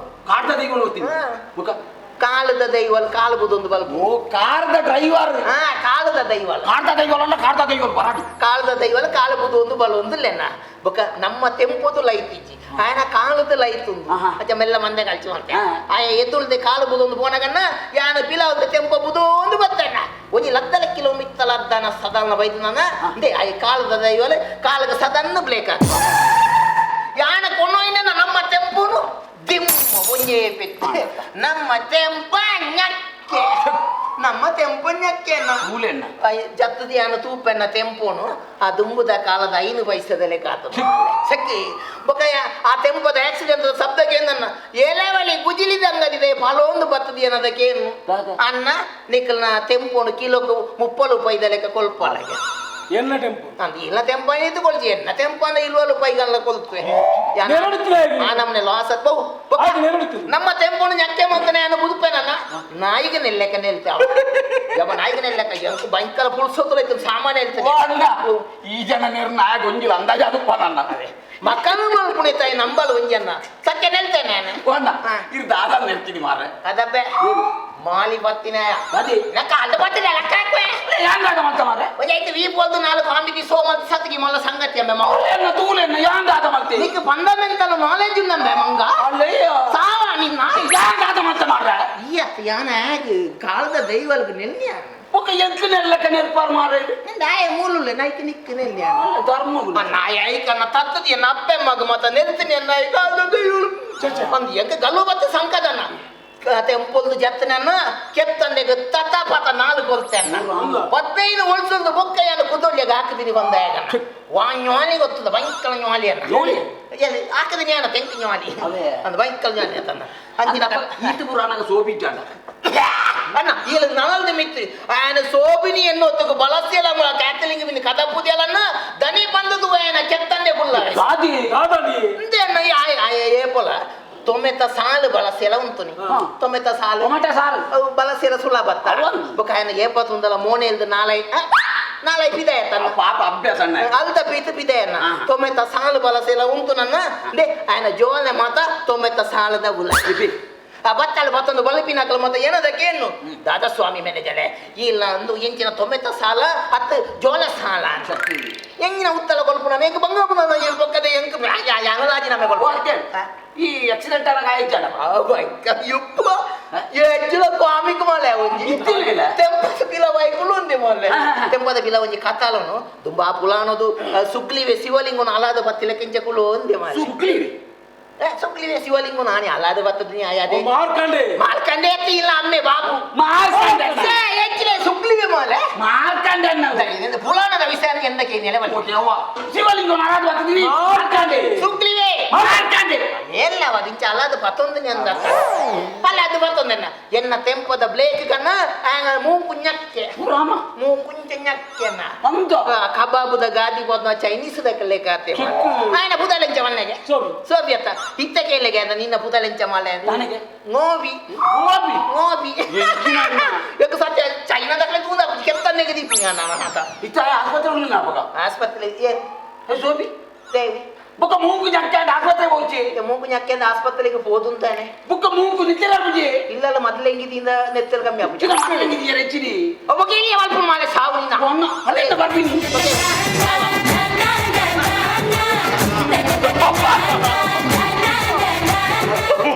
ಕಾಡ್ದ ದೈವಳು ಹೋಗ್ತೀನಿ ಮುಖ ಕಾಲದ ದೈವಲ್ ಕಾಲು ಬುದೊಂದು ಬಲ್ಪು. ಓ ಕಾರದ ಡ್ರೈವರ್. ಹಾ ಕಾಲದ ದೈವಲ್ ಕಾಡ್ದ ದೈವಲ್ ಅಲ್ಲ ಕಾಡ್ದ ದೈವಲ್ ಬರಾಡಿ ಕಾಲದ ದೈವಲ್ ಕಾಲು ಬುದು ಒಂದು ಬಲೊಂದು ಲೆನ್ನ ಬೊಕ ನಮ್ಮ ತೆಂಪುದು ಲೈತಿಜ್ಜಿ ಆಯನ ಕಾಲದ ಲೈತುಂದು ಅಚ್ಚ ಮೆಲ್ಲ ಮಂದೆ ಕಲ್ಚು ಅಂತ ಆಯ ಎದುಳ್ದೆ ಕಾಲು ಬುದೊಂದು ಪೋನಗನ್ನ ಯಾನ ಪಿಲಾವದ ತೆಂಪ ಬುದು ಒಂದು ಬತ್ತಣ್ಣ ಒಂಜಿ ಲದ್ದಲ ಕಿಲೋಮೀಟರ್ ಅರ್ಧನ ಸದನ ಬೈದು ಅಂದೆ ಆಯ ಕಾಲದ ದೈವಲ್ ಕಾಲಗ ಸದನ್ನ ಬ್ಲೇಕ್ ಯಾನ ಕೊನೊಯ್ನ ನಮ್ಮ ತೆಂಪುನು ದಿಮ್ಮ ಒಂಜೇ ಪೆತ್ತೆ ನಮ್ಮ ತೆಂಪ ñಕ್ಕೆ ನಮ್ಮ ತೆಂಪು ñಕ್ಕೆ ಮೂಲೆಣ್ಣ ಜತ್ತದ ಯಾನ ತೂಪೆನ್ನ ತೆಂಪೋನು ಆ ದುಂಬುದ ಕಾಲದ 5 ಪೈಸದಲ್ಲೇ ಕಾತು ಸಕ್ಕಿ ಬೊಕಯ್ಯ ಆ ತೆಂಪದ ಆಕ್ಸಿಡೆಂಟ್ ಶಬ್ದಕ್ಕೆ ನನ್ನ ಎಲೆವಲಿ ಗುಜಿಲಿದಂಗದಿದೆ ಫಲೊಂದು ಬತ್ತದ ಏನದಕ್ಕೇನು ಅನ್ನ ನಿಕ್ಕಲ್ನ ತೆಂಪೋನು ಕಿಲೋக்கு 30 ರೂಪಾಯಿದ ಲೆಕ್ಕ ಕೊಲ್ಪಾಳಗೆ ಎನ್ನ ಟೆಂಪೋ ಅಂದ್ ಇಲ್ಲ ತೆಂಪ ಇದು ಕೊಲ್ಚಿ ಎನ್ನ ತೆಂಪ ಅಂದ್ರೆ 20 ರೂಪಾಯಿಗೆಲ್ಲ ಕೊಲ್ತುವೆ ಆ ನಮ್ಮನೆ ಲಾಸ್ ಬಹು ನಮ್ಮ ತೆಂಪೋನು ñಕ್ಕೆ ಮಂತನೆ ಅನ್ನ ಬುದುಪೆ ನನ್ನ ನಾಯಿಗೆ ನೆಲ್ಲೆಕ್ಕ ನೆಲ್ತಾವ ಯವ ನಾಯಿಗೆ ನೆಲ್ಲೆಕ್ಕ ಎಂಕು ಭಯಂಕರ ಪುಲ್ಸೋತಲ ಇತ್ತು ಸಾಮಾನ್ಯ ಹೇಳ್ತದೆ ಈ ಜನ ನೀರು ನಾಯ ಗೊಂಜಿಲ್ಲ ಅಂದಾಜು ಅದಪ್ಪ ನನ್ನ ಮಕ್ಕಳು ಮಲ್ಪುಣಿ ತಾಯಿ ನಂಬಲ್ ಒಂಜನ್ನ ಸಕ್ಕೆ ನೆಲ್ತೇನೆ ನಾನು ಇದು ದಾದ ನೆಲ್ತೀನಿ ಮಾರ್ರೆ ಅದಬ್ಬೆ ಮಾಲಿ ಬತ್ತಿನ ಅದೇ ನಕ್ಕ ಅಡ್ಡ ಬತ್ತಿನ ಲೆಕ್ಕ ಹಾಕ್ವೆ ಯಾಂಗಾದ ಮಲ್ತ ಮಾರ್ರೆ ಒಂಜೈತು ವೀಪ್ ಒಂದು 4 ಆಂಬಿದಿ ಸೋಮಂತ ಸತ್ತಿಗೆ ಮಲ್ಲ ಸಂಗತಿ ಅಂಬೆ ಮಾವ ತೂಲೆನ್ನ ತೂಲೆನ್ನ ಯಾಂಗಾದ ಮಲ್ತಿ ನಿಕ್ ಫಂಡಮೆಂಟಲ್ ನಾಲೆಜ್ ಉಂದಂಬೆ ಮಂಗ ಅಲ್ಲಯ್ಯ ಸಾವ ನಿನ್ನ ಯಾಂಗಾದ ಮಲ್ತ ಮಾರ್ರೆ ಈಯತ್ ಯಾನ ಆಗ ಕಾಲದ ದೈವಲ್ಗ ನೆಲ್ಯ ಒಕ್ಕ ಎಂತ ನೆಲ್ಲಕ್ಕ ನೆಲ್ಪಾರ್ ಮಾರ್ರೆ ನಾಯ ಮೂಲುಲ್ಲೆ ನೈಕ್ ನಿಕ್ ನೆಲ್ಯ ಧರ್ಮ ನಾಯ ಐಕನ್ನ ತತ್ತದಿ ಎನ್ನ ಅಪ್ಪೆ ಮಗ ಮತ ನೆಲ್ತೀನಿ ಎನ್ನ ಕಾಲದ ದೈವಲು ಒಂದು ಎಂಕ ಗಲ್ಲು ಬತ್ತ ಸಂಕದನ್ನ ತೆಂಪೊಲ್ದು ಜತ್ತನನ್ನ ಕೆತ್ತಂದೆಗೆ ತತ ಪತ 4 ಕೊಲ್ತೇನ 15 ಒಳ್ಸೊಂದು ಬೊಕ್ಕಯ್ಯನ ಕುದೊಳ್ಳಿಗೆ ಹಾಕಿದೀನಿ ಬಂದಾಗ ವಾഞ്ഞಾಲಿ ಗೊತ್ತದ ಭಯಂಕರ ಜ್ವಾಲಿಯನ್ನ ಎಲ್ಲಿ ಹಾಕಿದೀನಿ ಅಣ್ಣ ತೆಂಕು ಜ್ವಾಲಿ ಅಂದ್ ಭಯಂಕರ ಜ್ವಾಲಿ ಆತನ್ನ ಅಂಚಿನ ಈತ ಪುರಾಣಗ ಸೋಬಿಜ್ಜಾಂಡ ಅಣ್ಣ ಇಲ್ಲಿ ನಳಲ್ದ ಮಿತ್ತಿ ಆಯನ ಸೋಬಿನಿ ಎನ್ನೊತ್ತకు ಬಳಸಿಯಲ್ಲ ಕ್ಯಾಥಲಿಂಗ್ ಮಿನಿ ಕಥ ಪೂಜೆಲನ್ನ ದನಿ ಬಂದದು ಆಯನ ಕೆತ್ತಂದೆ ಬುಲ್ಲ ದಾದಿ ದಾದಾಡಿ ಇಂದೆ ಅಣ್ಣ ಆಯ ಆಯ ಏಪೊಲ ಟೊಮೆಟೊ ಸಾಲು ಬಳಸೆಲ್ಲ ಉಂಟುನಿ ಟೊಮೆಟೊ ಸಾಲು ಟೊಮೆಟೊ ಸಾಲು ಅವು ಬಳಸೆಲ್ಲ ಸುಲಭ ಬತ್ತ ಬೊಕ ಆಯನ ಏಪತ್ತುಂದಲ ಮೋನೆ ಇಲ್ದ ನಾಲೈ ನಾಳೆ ಪಿದಾಯ ತನ್ನ ಪಾಪ ಅಭ್ಯಾಸ ಅಣ್ಣ ಅಲ್ದ ಪೀತು ಪಿದಾಯನ್ನ ತೊಮೆತ ಸಾಲು ಬಲಸೆಲ್ಲ ಉಂಟು ನನ್ನ they ఆయన ಜೋನೆ ಮಾತ ತೊಮೆತ ಸಾಲದ ಉಲ ಆ ಬತ್ತಾಳು ಬತ್ತೊಂದು ಬಲಪಿನಾಕಲು ಮತ್ತೆ ಏನದಕ್ಕೆ ಏನು ದಾದಾಸ್ವಾಮಿ ಮ್ಯಾನೇಜರೇ ಇಲ್ಲ ಅಂದು ಎಂಚಿನ ತೊಮೆತ ಸಾಲ ಅತ್ತು ಜೋಲ ಸಾಲ ಅಂತ ಎಂಗಿನ ಉತ್ತಲ ಕೊಲ್ಪುನ ಎಂಕ್ ಬಂಗ ಪೊಕ್ಕದೆ ಎಂಕ್ ರಾಜೀನಾಮೆ ಕೊಲ್ಪು ಈ ಆಕ್ಸಿಡೆಂಟ್ ಆಗ ಆಯ್ತಣ್ಣ ಯಪ್ಪ ಎಜ್ಜಲ ಕಾಮಿಕ್ ಮಾಲೆ ಒಂಜಿ ಇತ್ತಿಲ್ಲ. ತೆಂಪದ ಪಿಲ ಬೈಕುಲು ಉಂದೆ ಮೊಲ್ಲೆ ತೆಂಪದ ಪಿಲ ಒಂಜಿ ಕತಾಲನು ದುಂಬಾ ಪುಲಾನದು ಸುಗ್ಲಿವೆ ಶಿವಲಿಂಗನ ಅಲಾದ ಬತ್ತಿಲ ಕೆಂಚಕುಲು ಒಂದೆ ಮಾಲೆ ಸುಗ್ಲಿವೆ ಸುಗ್ಲಿವೆ ಶಿವಲಿಂಗು ನಾನೇ ಅಲಾದ ಬತ್ತದ ಅದೇ ಮಾರ್ಕಂಡೆ ಮಾರ್ಕಂಡೆ ಅತ್ತಿ ಇಲ್ಲ ಅಮ್ಮೆ ಬಾಬು ಮಾರ್ಕಂಡೆ ಎಜ್ಜಲೆ ಸುಗ್ಲಿವೆ ಮಾಲೆ ಮಾರ್ಕಂಡೆ ಅಣ್ಣ ಪುಲಾನದ ವಿಷಯ ಎಂದಕ್ಕೆ ನೆಲವಲ್ಲಿ ಶಿವಲಿಂಗ ಅಲಾದ ಬತ್ತಿದೀನಿ ಮಾರ್ಕಂಡೆ ಸುಗ್ಲಿವೆ ಮಾರ್ಕಂಡೆ ಎಲ್ಲ ಅದಿಂಚ ಅಲಾದ ಪತ್ತೊಂದು ಅಂದ ಅಲ್ಲ ಅದು ಪತ್ತೊಂದನ್ನ ಎನ್ನ ತೆಂಪದ ಬ್ಲೇಕ್ ಕನ್ನ ಮೂಂಕು ñಕ್ಕೆ ರಾಮ ಮೂಂಕು ñಕ್ಕೆನ ಅಂದ ಕಬಾಬುದ ಗಾದಿ ಹೋದ್ನ ಚೈನೀಸ್ ದಕ್ಕಲೆ ಕಾತೆ ఆయన ಪುದಲೆಂಚ ಮಲ್ಲೆಗೆ ಸೋಬಿ. ಸೋಬಿಯತ್ತ ಇತ್ತ ಕೇಳಿಗೆ ಅಂದ ನಿನ್ನ ಪುದಲೆಂಚ ಮಲ್ಲೆ ನನಗೆ? ಗೋಬಿ ಗೋಬಿ ಗೋಬಿ ಎಕ್ಕ ಸತ್ಯ ಚೈನಾದಕ್ಕಲೆ ತೂದ ಕೆತ್ತನ್ನೆಗೆ ದೀಪಿಂಗ ನಾನು ಆತ ಇತ್ತ ಆಸ್ಪತ್ರೆ ಉಂಟು ನಾಪಕ ಆಸ್ಪತ್ರೆ ಏನ್ ಸೋಬಿ ದೇವಿ ಬುಕ್ಕ ಮೂಗು ಜಕ್ಕೆ ಆಸ್ಪತ್ರೆಗೆ ಹೋಗಿ ಮೂಗು ñಕ್ಕೆ ಆಸ್ಪತ್ರೆಗೆ ಹೋದುಂತಾನೆ ಬುಕ್ಕ ಮೂಗು ನಿತ್ಯರ ಪೂಜೆ ಇಲ್ಲಲ್ಲ ಮೊದಲು ಹೆಂಗಿದಿಂದ ನೆತ್ತಲ್ ಕಮ್ಮಿ ಆಪುಜಿ ಚಿಕ್ಕ ಮಕ್ಕಳಿಗೆ ಹೆಚ್ಚಿನಿ ಒಬ್ಬ ಕೇಳಿ ಅಲ್ಪ ಮಾಲೆ ಸಾವು ನಿನ್ನ ಅಣ್ಣ ಅಲ್ಲಿಂದ ಬರ್ತೀನಿ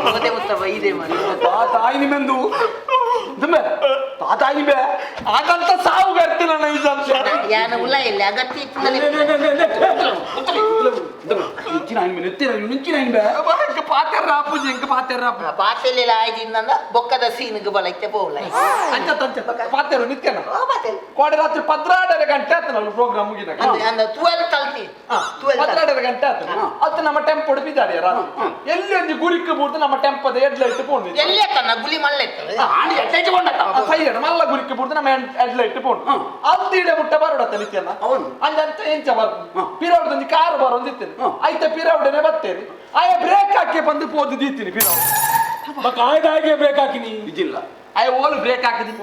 ಮತ್ತೆ ಉತ್ತಮ ಇದೆ ಮಾಡಿ ತಾಯಿ ನಿಮ್ಮೆಂದು ತಾಯಿ ನಿಂಬೆ ಹಾಗಂತ ಸಾವು ಬರ್ತೀನಿ ನನ್ನ ಈ ಸಂಶಯ ಯಾನ ಉಲ್ಲ ಇಲ್ಲ ಅಗತ್ಯ ಇತ್ತು ಪಾತೆರ್ರ ಅಪ್ಪುಜಿ ಇಂಕ ಪಾತೆರ್ರ ಅಪ್ಪು ಪಾತೆಲ್ಲ ಆಯ್ತಿಂದ ಬೊಕ್ಕದ ಸೀನ್ಗೆ ಬಲೈತೆ ಪೋಲ ಅಂಚ ತಂಚ ಪಾತೆರು ನಿತ್ಯನ ಕೋಡೆ ರಾತ್ರಿ ಪದ್ರಾಡರ ಗಂಟೆ ಆಯ್ತು ನಾವು ಪ್ರೋಗ್ರಾಮ್ ಮುಗಿದಾಗ ಅಂದ 12 ತಲ್ತಿ 12 ಪದ್ರಾಡರ ಗಂಟೆ ಆಯ್ತು ಅದು ನಮ್ಮ ಟೆಂಪೋ ಬಿದ್ದಾಡಿ ರಾತ್ರಿ ಎಲ್ಲಿ ಒಂಜಿ ಗುರಿಕ್ ಬೂರ್ದು ನಮ್ಮ ಟೆಂಪದ ಹೆಡ್ಲೈಟ್ ಪೋಂಡು ಎಲ್ಲೇ ತನ್ನ ಗುಲಿ ಮಲ್ಲೆತ್ತದ ಆಣಿ ಎಟ್ಟೆಚ್ಕೊಂಡತ್ತ ಸೈಯಡ್ ಮಲ್ಲ ಗುರಿಕ್ ಬೂರ್ದು ನಮ್ಮ ಹೆಡ್ಲೈಟ್ ಪೋಂಡು ಅಲ್ತೀಡೆ ಮುಟ್ಟ ಬರೋಡತ್ತ ನಿತ್ಯನ ಹೌದು. ಅಂಜಂತ ಎಂಚ ಬರ್ ಪಿರೌಡ್ದೊಂಜಿ ಕಾರು ಬರೋಂದಿತ್ತೇನೆ ಐತ ಪಿರೌಡನೆ ಬತ್ತೇರಿ ಆಯ ಬ್ರೇಕ್ ಹಾಕಿ ಬಂದು ಪೋದು ದೀತೀನಿ ಪಿರೌಡ್ ಕಾಯ್ದ ಹಾಗೆ ಬ್ರೇಕ್ ಹಾಕಿನಿ ಇದಿಲ್ಲ ಆಯ ಓಲು ಬ್ರೇಕ್ ಹಾಕಿದಿ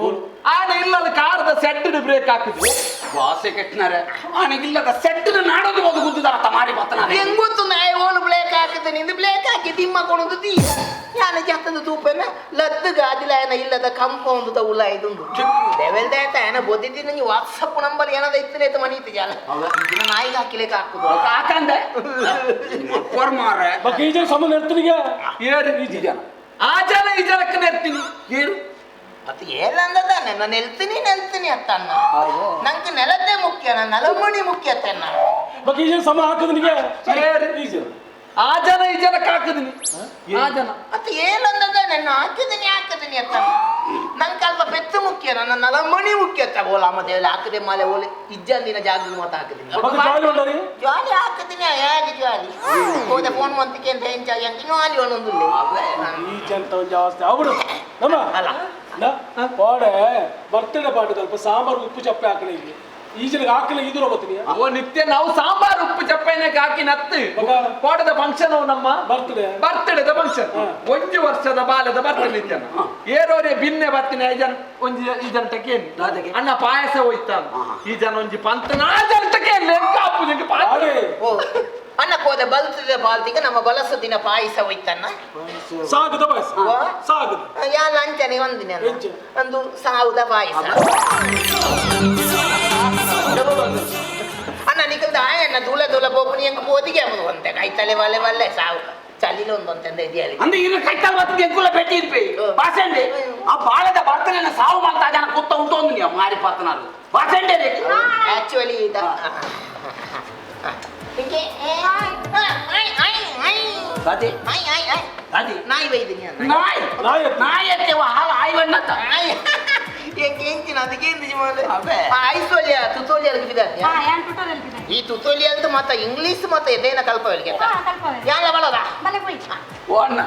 ಆನ ಇಲ್ಲ ಕಾರದ ಸೆಡ್ ಬ್ರೇಕ್ ಹಾಕಿದ್ವಿ ವಾಸೆ ಕೆಟ್ಟನಾರೆ ಆನೆಗಿಲ್ಲದ ಸೆಟ್ಟಿನ ನಾಡೋದು ಹೋದು ಗುದ್ದಿದಾರ ತಮಾರಿ ಬತ್ತನಾರೆ ಹೆಂಗ್ ಗೊತ್ತು ನಾಯಿ ಓಲು ಬ್ಲೇಕ್ ಹಾಕಿದ ನಿಂದು ಬ್ಲೇಕ್ ಹಾಕಿ ದಿಮ್ಮ ಕೊಣದು ದೀ ಯಾನ ಜಾತದ ತೂಪೆನ ಲದ್ದು ಗಾದಿಲಾಯನ ಇಲ್ಲದ ಕಂಪೌಂಡ್ the ಉಲ ಇದುಂಡು ಲೆವೆಲ್ ದಾಯ್ತ ಏನ ಬೊದ್ದಿದ್ದಿ ನಂಗೆ ವಾಟ್ಸಪ್ ನಂಬರ್ ಏನದ ಇತ್ತನೇ ಮನೀತು ಜಾಲ ಇದನ್ನ ನಾಯಿಗೆ ಹಾಕಿಲೇಕ ಹಾಕುದು ಕಾಕಂದೆ ಮಕ್ಕರ್ ಮಾರೆ ಬಕ್ಕ ಈ ಜನ ಸಂಬಂಧ ಇರ್ತೀನಿಗೆ ಏರು ಈ ಜನ ಆ ಜನ ಈ ಜನಕ್ಕೆ ನೆರ್ತೀನಿ ಏನು ಮತ್ತೆ ಏನಂದದಾನೆ ನಾನು ನೆಲ್ತೀನಿ ನೆಲ್ತೀನಿ ಅತ್ತ ಅನ್ನ ನಂಗೆ ನೆಲದ್ದೇ ಮುಖ್ಯ ನನ್ನ ನಲಮಣಿ ಮುಖ್ಯ ಅತ್ತ ಬಕ್ಕ ಈ ಜನ ಸಮ ಹಾಕದನಿಗೆ ಏರು ಈ ಜನ ಆ ಜನ ಈ ಜನಕ್ಕೆ ಹಾಕಿದಿನಿ ಆ ಜನ ಮತ್ತೆ ಏನಂದದಾನೆ ನಾನು ಹಾಕಿದ್ದೀನಿ ಹಾಕಿದ್ದೀನಿ ಅತ್ತ ನಂಗೆ ಅಲ್ಪ ಪೆತ್ತು ಮುಖ್ಯ ನನ್ನ ನಲಮಣಿ ಮುಖ್ಯ ಅತ್ತ ಓಲ ಮತ್ತೆ ಹಾಕದೆ ಮಾಲೆ ಓಲೆ ಇಜ್ಜಂದಿನ ಜಾಗ ಮಾತ ಹಾಕಿದ್ದೀನಿ ಬಕ್ಕ ಜಾಲಿ ಉಂಡರಿ ಜಾಲಿ ಹಾಕಿದ್ದೀನಿ ಯಾಕೆ ಜಾಲಿ ಹೋದ ಫೋನ್ ಮಂತಿಕೆ ಅಂತ ಎಂಚ ಎಂಚ ಜಾಲಿ ಒಂದೊಂದು ಈ ಜನ ಒಂಜಿ ಅವಸ್ಥೆ ಅವಡು ನಮ್ಮ ಅಲ್ಲ ಕೋಡೆ ಬರ್ತಡೆ ಪಾಠ ಸ್ವಲ್ಪ ಸಾಂಬಾರ್ ಉಪ್ಪು ಚಪ್ಪೆ ಹಾಕಲಿ ಇಲ್ಲಿ ಈ ಜನಕ್ಕೆ ಹಾಕಲಿ ಇದ್ರು ಬರ್ತೀನಿ ಓ ನಿತ್ಯ ನಾವು ಸಾಂಬಾರ್ ಉಪ್ಪು ಚಪ್ಪೆನೆ ಹಾಕಿ ನತ್ತು ಮಗ. ಕೋಟದ ಫಂಕ್ಷನ್ ನಮ್ಮ ಬರ್ತಡೆ ಬರ್ತಡೆದ ಫಂಕ್ಷನ್ ಒಂಜಿ ವರ್ಷದ ಬಾಲ್ಯದ ಬರ್ತಡೆ ನಿತ್ಯನ ಏರೋರೆ ಬಿನ್ನೆ ಬರ್ತೀನಿ ಈ ಜನ ಒಂಜಿ ಈ ಜನಟಕ್ಕೆ ದಾದಗೆ. ಅಣ್ಣ ಪಾಯಸ ಹೋಯ್ತ ಈ ಜನ ಒಂಜಿ ಪಂತ ನಾ ಜನಟಕ್ಕೆ ಕಾಪು ಪಾತ್ರ ಅರೆ ಓ ಅಣ್ಣ ಕೋದ ಬಲ್ತದ ಬಾಲ್ತಿಗೆ ನಮ್ಮ ಬಲಸ ದಿನ ಪಾಯಸ ಹೋಯ್ತಣ್ಣ ಸಾಗದ ಪಾಯಸ ವಾ? ಸಾಗದ ಯಾ ಲಂಚನೆ ಒಂದಿನ ಎಂಚ? ಒಂದು ಸಾವುದ ಪಾಯಸ ಅಣ್ಣ ನಿಕಲ್ದ ಆಯಣ್ಣ ದೂಲ ದೂಲ ಬೋಪನಿ ಹೆಂಗ್ ಪೋದಿಗೆ ಅವನು ಒಂತೆ ಕೈತಲೆ ವಲೆ ವಲ್ಲೆ ಸಾವು ಚಲಿಲ ಒಂದು ಅಂತೆಂದ ಇದೆಯಲ್ಲ ಅಂದ್ರೆ ಇನ್ನು ಕೈತಲ್ ಬತ್ತಿದ ಎಂಕುಲ ಭೇಟಿ ಇರ್ಪಿ ಬಾಸಂಡೆ ಆ ಬಾಳದ ಬರ್ತನೆ ಸಾವು ಮಾಡ್ತಾ ಜನ ಕೂತ ಉಂಟು ಒಂದು ನೀವು ಮಾರಿ ಪಾತನಾರು ಬಾಸಂಡೆ ಆಕ್ಚುಲಿ ದಾದಿ ದಾದಿ ನಾಯಿ ಬೈದಿನಿ ಅಣ್ಣ. ನಾಯಿ ನಾಯಿ ಎತ್ತು. ನಾಯಿ ಎತ್ತೇವ ಹಾಲು ಆಯ್ ಬಣ್ಣತ್ತ ನಾಯಿ ಎಂಕ್ ಎಂಚಿನ ಅದಕ್ಕೆ ಎಂದಿಜಿ ಮಾಲೆ ಅವೇ. ಐಸೋಲಿಯ ತುತೋಲಿಯಲ್ಗೆ ಬಿದ್ದಾನೆ ಹಾ ಯಾನ್ ಟ್ಯುಟೋರಿಯಲ್ ಬಿದ್ದೆ ಈ ತುತೋಲಿಯಲ್ದು ಮತ್ತ ಇಂಗ್ಲಿಷ್ ಮತ್ತ ಎದೇನ ಕಲ್ಪವೆಲ್ಗೆ ಹಾ ಕಲ್ಪವೆ ಯಾಲ ಬಳದ ಬಲೆ ಪೋಯ್ ಓ ಅಣ್ಣ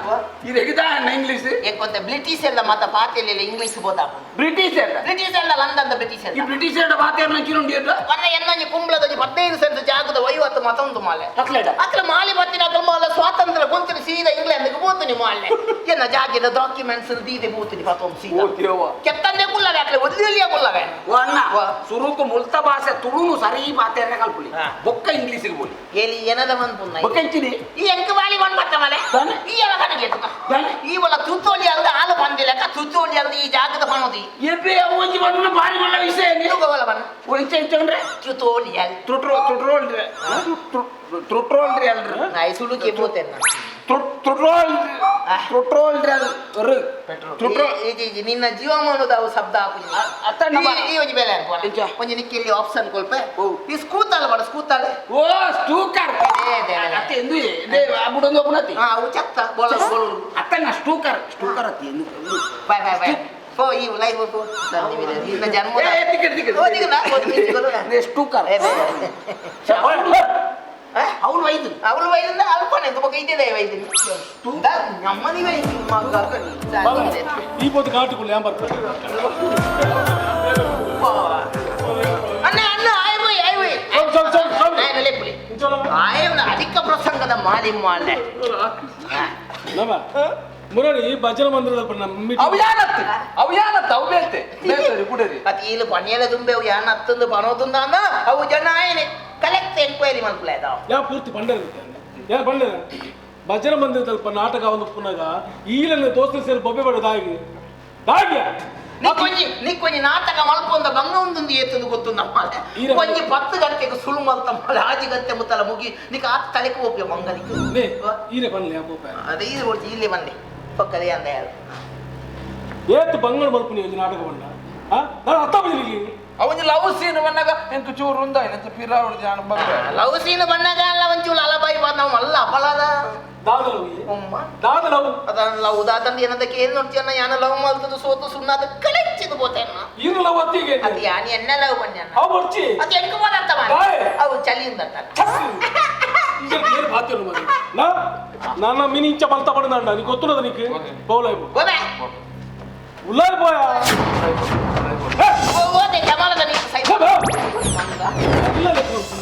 ಇದು ಹೆಗಿದ ಅಣ್ಣ ಇಂಗ್ಲೀಷ್ ಎಂಕೊಂತ ಬ್ರಿಟಿಷ್ ಎಲ್ಲ ಮತ್ತ ಪಾತೆಲ್ಲ ಇಂಗ್ಲಿಷ್ ಬೋದಾಪು ಬ್ರಿಟಿಷ್ ಅಲ್ಲ ಬ್ರಿಟಿಷ್ ಎಲ್ಲ ಲಂಡನ್ ಬ್ರಿಟಿಷ್ ಈ ಎಲ್ಲ ಬ್ರಿಟಿಷ್ ಬಾತೇರ್ನ ಚಿರುಂಡಿ ಅಲ್ಲ ವನ್ನ ಎನ್ನಂಜಿ ಕುಂಬ್ಳದೊಂಜಿ 15 ಸೆಂಟ್ ಜಾಗದ 50 ಮತ್ತೊಂದು ಮಾಲೆ ಅಕ್ಲೇಡ ಅಕ್ಲ ಮಾಲಿ ಬತ್ತಿನ ಅಕ್ಲ ಮಾಲ ಸ್ವಾತಂತ್ರ್ಯ ಗೊಂತಿನ ಸೀದಾ ಇಂಗ್ಲೆಂಡ್ಗೆ ಪೋತೀನಿ ಮಾಲ್ಲೆ ಎನ್ನ ಜಾಗೆದ ಡಾಕ್ಯುಮೆಂಟ್ಸ್ ದೀದೆ ಪೋತೀನಿ ಪತ್ತೊಂದು ಸೀದಾ ಕೆತ್ತಂದೆ ಕುಲ್ಲವೆ ಅಕ್ಲೆ ಒಲ್ಲಿ ಕುಲ್ಲವೆ ಓ ಅಣ್ಣ ಸುರುಕು ಮುಲ್ತ ಭಾಷೆ ತುಳುನು ಸರಿ ಪಾತೆರ್ನ ಕಲ್ಪುಲಿ ಬೊಕ್ಕ ಇಂಗ್ಲೀಷಿಗೆ ಬೋಲಿ ಎಲಿ ಏನದ ಮನ್ಪುನ್ನ ಬೊಕ್ಕ ಇಂಚಿನಿ ಈ ಎಂಕ ಬಾಲಿ ಬಂದ್ ಬತ್ತ ಮಲೆ ಈ ಎಲ್ಲ ಕಣಗೆ ಈ ಒಲ ತುತ್ತೋಳಿ ಅಲ್ದ ಹಾಲು ಬಂದಿಲ್ಲಕ ತುತ್ತೋಳಿ ಅಲ್ದ ಈ ಜಾಗದ ಪಣೋದಿ ಎಬ್ಬೆ ಒಂಜಿ ಬಂದ ಬಾರಿ ಮಲ್ಲ ವಿಷಯ ನೀವು ಒಲ ಬನ್ನ ಇಂಚ ಇಂಚ ಅಂದ್ರೆ ತುತ್ತೋಳಿ ಅಲ್ ತುಟ್ರೋ ತುಟ್ರೋಲ್ರಿ ತುಟ್ರೋಲ್ರಿ ಅಲ್ರಿ ನಾಯಿ ಸುಳುಕಿ ಪೋತೆನ್ನ ತುಟ್ರೋಲ್ ತುಟ್ರೋಲ್ರಿ ಅಲ್ ತುಟ್ರೋ ನಿನ್ನ ಜೀವಮಾನದ ಅವು ಶಬ್ದ ಹಾಕುನಿ ಈ ಒಂಜಿ ಬೇಲೆ ಅನ್ಪೋಣ ಒಂಜಿ ನಿಕ್ಕಿಲ್ಲಿ ಆಪ್ಷನ್ ಕೊಲ್ಪೆ ಈ ಸ್ಕೂತಾಲ ಬಡ ಸ್ಕೂತಾಲ ಓ ಸ್ಟೂಕರ್ ಅತ್ತೆ ಎಂದು ಬುಡೊಂದು ಒಬ್ಬನತಿ ಹಾ ಅವು ಚತ್ತ ಬೋಲ ಬೋಲ ಅತ್ತನ ಸ್ಟೂಕರ್ ಸ್ಟೂಕರ್ ಅತ್ತಿ ಎಂದು ಬಾಯ್ ಬಾಯ್ ಬಾಯ್ ಪೋ ಈ ಲೈವ್ ಪೋ ನಿನ್ನ ಜನ್ಮ ಟಿಕೆಟ್ ಟಿಕೆಟ್ ಸ್ಟೂಕರ್ ಅವಳು ವೈದ್ಯರು ಅವಳು ವೈದ್ಯ ಅಲ್ಪನೆ ತುಂಬ ಇದ್ದಿದೆ ವೈದ್ಯರು ನಮ್ಮನಿ ವೈದ್ಯ ಈ ಪೊತ್ತು ಕಾಟುకుళ్ళు ಏನ್ ಬರ್ತಾರೆ ಅಣ್ಣ ಅಣ್ಣ ಆಯ್ ಹೋಯ್ ಆಯ್ ಹೋಯ್ ಲೇಪುಲಿ ಆಯ್ ಅಧಿಕ ಪ್ರಸಂಗದ ಮಾಲಿ ಮಾಲೆ ನಮ್ಮ ಮುರಳಿ ಭಜನ ಮಂದಿರದ ಅವು ಯಾನತ್ತು ಅವು ಯಾನತ್ತು ಅವು ಬೇತೆ ಬೇತರಿ ಕುಡರಿ ಅದು ಇಲ್ಲಿ ಪಣಿಯಲ ತುಂಬೆ ಅವು ಯಾನತ್ತಂದು ಪಣೋದುಂದ ಅವು ಜನ ಆಯನೆ ಕಲೆಕ್ಟ್ ಎನ್ಕ್ವೈರಿ ಮಲ್ಪುಲೆ ಅದಾವ ಯಾ ಪೂರ್ತಿ ಬಂಡರ್ ಯಾ ಬಂಡರ ಭಜನ ಮಂದಿರದಲ್ಪ ನಾಟಕ ಒಂದು ಪುನಗ ಈಲನ್ನ ದೋಸ್ತ ಸೇರಿ ಬೊಬ್ಬೆ ಬಡ ದಾಗಿ ದಾಗಿ ನೀಕೊಂಜಿ ನಾಟಕ ಮಲ್ಪೊಂದ ಬಂಗ ಒಂದೊಂದು ಏತಂದು ಗೊತ್ತುಂದಮ್ಮ ಒಂಜಿ 10 ಗಂಟೆಗೆ ಸುಳು ಮಲ್ತಮ್ಮ 5 ಗಂಟೆ ಮುತ್ತಲ ಮುಗಿ ನಿಕ್ ಆತ ತಲೆಗೆ ಹೋಗ್ಯ ಮಂಗನಿಗೆ ಈರೆ ಬನ್ನಿ ಬೋಪೆ ಅದೇ ಈರೆ ಒಡ್ಚಿ ಇಲ್ಲೇ ಬನ್ನಿ ಪಕ್ಕದೇ ಅಂದ ಯಾರು ಏತು ಬಂಗಣ ಮಲ್ಪುನಿ ಒಂಜಿ ನಾಟಕ ಬಂಡ ಆ ನಾನು ಅರ್ಥ ಬಜಲಿಗೆ ಅವನ ಲವ್ ಸೀನ್ ಬಂದಾಗ ಎಂತ ಚೂರು ಉಂದ ಎಂತ ಪಿರಾವಡು ಜಾನ ಬಂಗ ಲವ್ ಸೀನ್ ಬಂದಾಗ ಅಲ್ಲ ಒಂಚೂರು ಅಲಬಾಯಿ ಬಂದ ನಾವು ಮಲ್ಲ ಅಪಲಾದ ದಾದ ಲವ್ ದಾದ ಲವ್ ಅದನ್ನ ಲವ್ ದಾದಂದು ಏನದಕ್ಕೆ ಏನು ನೋಡ್ತೀಯನ್ನ ಯಾನ ಲವ್ ಮಲ್ತದು ಸೋತು ಸುಣ್ಣದ ಕಳೆಚ್ಚಿದು ಬೋತೇನ ಇರು ಲವ್ ಅತ್ತಿಗೆ ಅದು ಯಾನ ಎನ್ನ ಲವ್ ಬಣ್ಣ ಅವು ಬರ್ಚಿ ಅದು ಎಂಕ ಬೋದಂತ ಅವು ಚಲಿಯಿಂದ ಏನು ಬಾತಿರು ಮಗ ನಾ ನನ್ನ ಮಿನಿ ಇಂಚ ಬಲ್ತ ಪಡದಂಡ ನೀ ಗೊತ್ತುನದ ನೀಕು ಪೌಲೈ ಗೋಬೆ ಉಲ್ಲಾಯ್ ಪೋಯ ಓದೆ ಜಮಾಲದ ನೀ ಸೈ ಇಲ್ಲ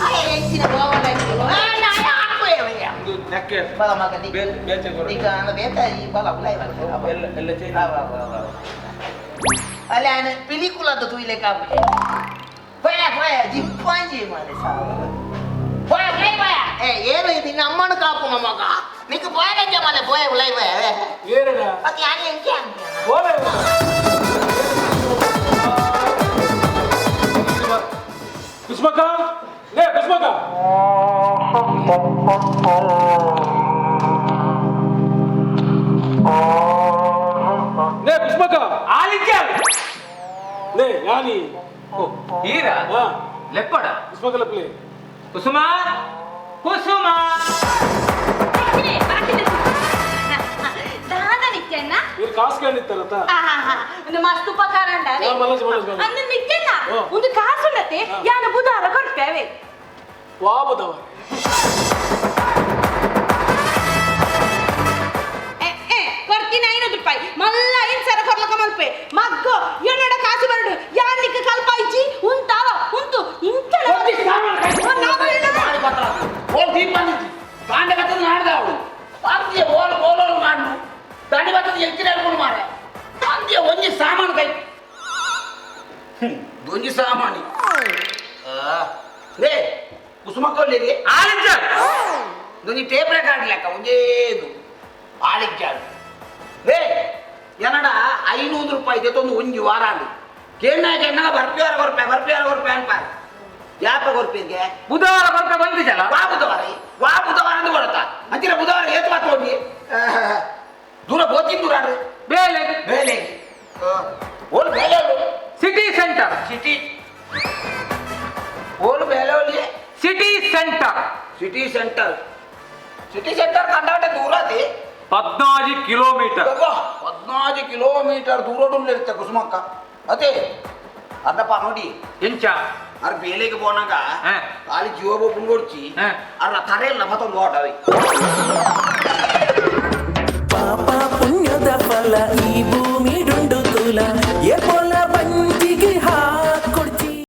ಆಯ ಎಂಚಿನ ಗೋವಲ ಬಲ ಮಗ ನೀ ಈಗ ನಾನು ಬೇತ ಈ ಬಲ ಉಲಾಯ್ ಬಲ ಎಲ್ಲ ಎಲ್ಲ ಚೇಂಜ್ ಅಲ್ಲ ಆನೆ ಪಿಲಿಕುಲದ ತುಯಿಲೆ ಕಾಪುಲೆ ಪೋಯ ಪೋಯ ಜಿಂಪಾಂಜಿ ಮಾರೆ ಸಾವ ಪೋಯ ಉಲಾಯ್ ಪೋಯ ಏ ಏನು ನಿನ್ನ ಅಮ್ಮನ ಕಾಪು ಮಗ ನಿಕ್ಕ ಪೋಯ ಜಮಾಲೆ ಪೋಯ ಉಲಾಯ್ ಪೋಯ ಏರಡ ಅದು ಯಾನೆ ಎಂಕೆ ಓಲೆ ಕುಸ್ಮಕ ಲೇ ಕುಸ್ಮಕ ಲೇ ಕುಸ್ಮಕ ಆಲಿಜ್ಜ ಲೇ ಯಾನಿ ಓ ಈರ ಲೆಪ್ಪಡ ಕುಸ್ಮಕ ಲೆಪ್ಪಲೆ ಕುಸುಮ ಕುಸುಮ ದಾದ ನಿತ್ಯಣ್ಣ ಇವ್ರು ಕಾಸು ಕೇಳಿತ್ತಾರತ್ತ ಒಂದು ಮಸ್ತ್ ಉಪಕಾರ ಅಂದು ನಿತ್ಯಣ್ಣ ಒಂದು ಕಾಸುಂಡತೆ ಯಾನ ಬುಧಾರ ಕೊಡ್ತೇವೆ ವಾ ಬುಧವಾರ ಕೊಡ್ತೀನಿ 500 ರೂಪಾಯಿ ಮಲ್ಲ 5 ಸಾವಿರ ಕೊಡ್ಲಕ ಮಲ್ಪೆ ಮಗ್ಗೋ ಎನ್ನಡ ಕಾಸು ಬರಡು ಯಾನಿಕ್ಕ ಕಲ್ಪ ಇಜ್ಜಿ ಉಂತಾವ ಉಂತು ಇಂತಡ ಓಲ್ ದೀಪ ಬಂದಿತ್ತು ಕಾಂಡ ಬತ್ತದ ನಾಡ್ದ ಅವಳು ಅಂತ್ಯ ಓಲ್ ಓಲೋಲ್ ಮಾಡು ದಾಂಡಿ ಬತ್ತದ ಎಂಚಿನ ಹೇಳ್ಕೊಂಡು ಮಾರ ಅಂತ್ಯ ಒಂಜಿ ಸಾಮಾನು ಕೈ ಒಂಜಿ ಸಾಮಾನಿ ಲೇ ಕುಸುಮಕ್ಕೊಳ್ಳಿರಿ ಆಲಿಜ್ಜ ಒಂಜಿ ಟೇಪ್ ರೆಕಾರ್ಡ್ ಲೆಕ್ಕ ಒಂಜೇದು ಆಳಿಜ್ಜ ಲೇ ಏನಡ 500 ರೂಪಾಯಿ ತೊಂದು ಒಂಜಿ ವಾರ ಅಂದು ಕೇಳ್ನಾಗ ಎನ್ನ ಬರ್ಪಿಯಾರ ಕೊರ್ಪೆ ಬರ್ಪಿಯಾರ ಕೊರ್ಪೆ ಅನ್ಪಾರೆ ಯಾಪ ಕೊರ್ಪಿಗೆ ಬುಧವಾರ ಬರ್ಪೆ ಬಂದಿದ್ದಲ್ಲ ವಾ ಬುಧವಾರ ವಾ ಬುಧವಾರ ಅಂದು ಕೊಡತ್ತ ಅಂತಿರ ಬುಧವಾರ ಏತು ಮಾತು ಹೋಗಿ ದೂರ ಬೋತಿನ ದೂರ ಬೇಲೆ ಬೇಲೆ ಓಲ್ ಬೇಲೆ ಸಿಟಿ ಸೆಂಟರ್ ಸಿಟಿ ಓಲ್ ಬೇಲೆ ಓಲಿ city centre city centre city centre ಕಂಡಾಟ ದೂರ ಅತಿ 14 ಕಿಲೋಮೀಟರ್ 14 ಕಿಲೋಮೀಟರ್ ದೂರ ಇರುತ್ತೆ ಕುಸುಮಕ್ಕ ಅದೇ ಅದಪ್ಪ ನೋಡಿ ಎಂಚ ಅರ್ ಬೇಲೆಗೆ ಪೋನಾಗ ಖಾಲಿ ಜೀವ ಪುಂಗೊಡ್ಚಿ ಅರ್ರ ತರೆ ಇಲ್ಲ ಮತ್ತೊಂದು ಓಟವಿ ಪಾಪ ಪುಣ್ಯದ ಫಲ ಈ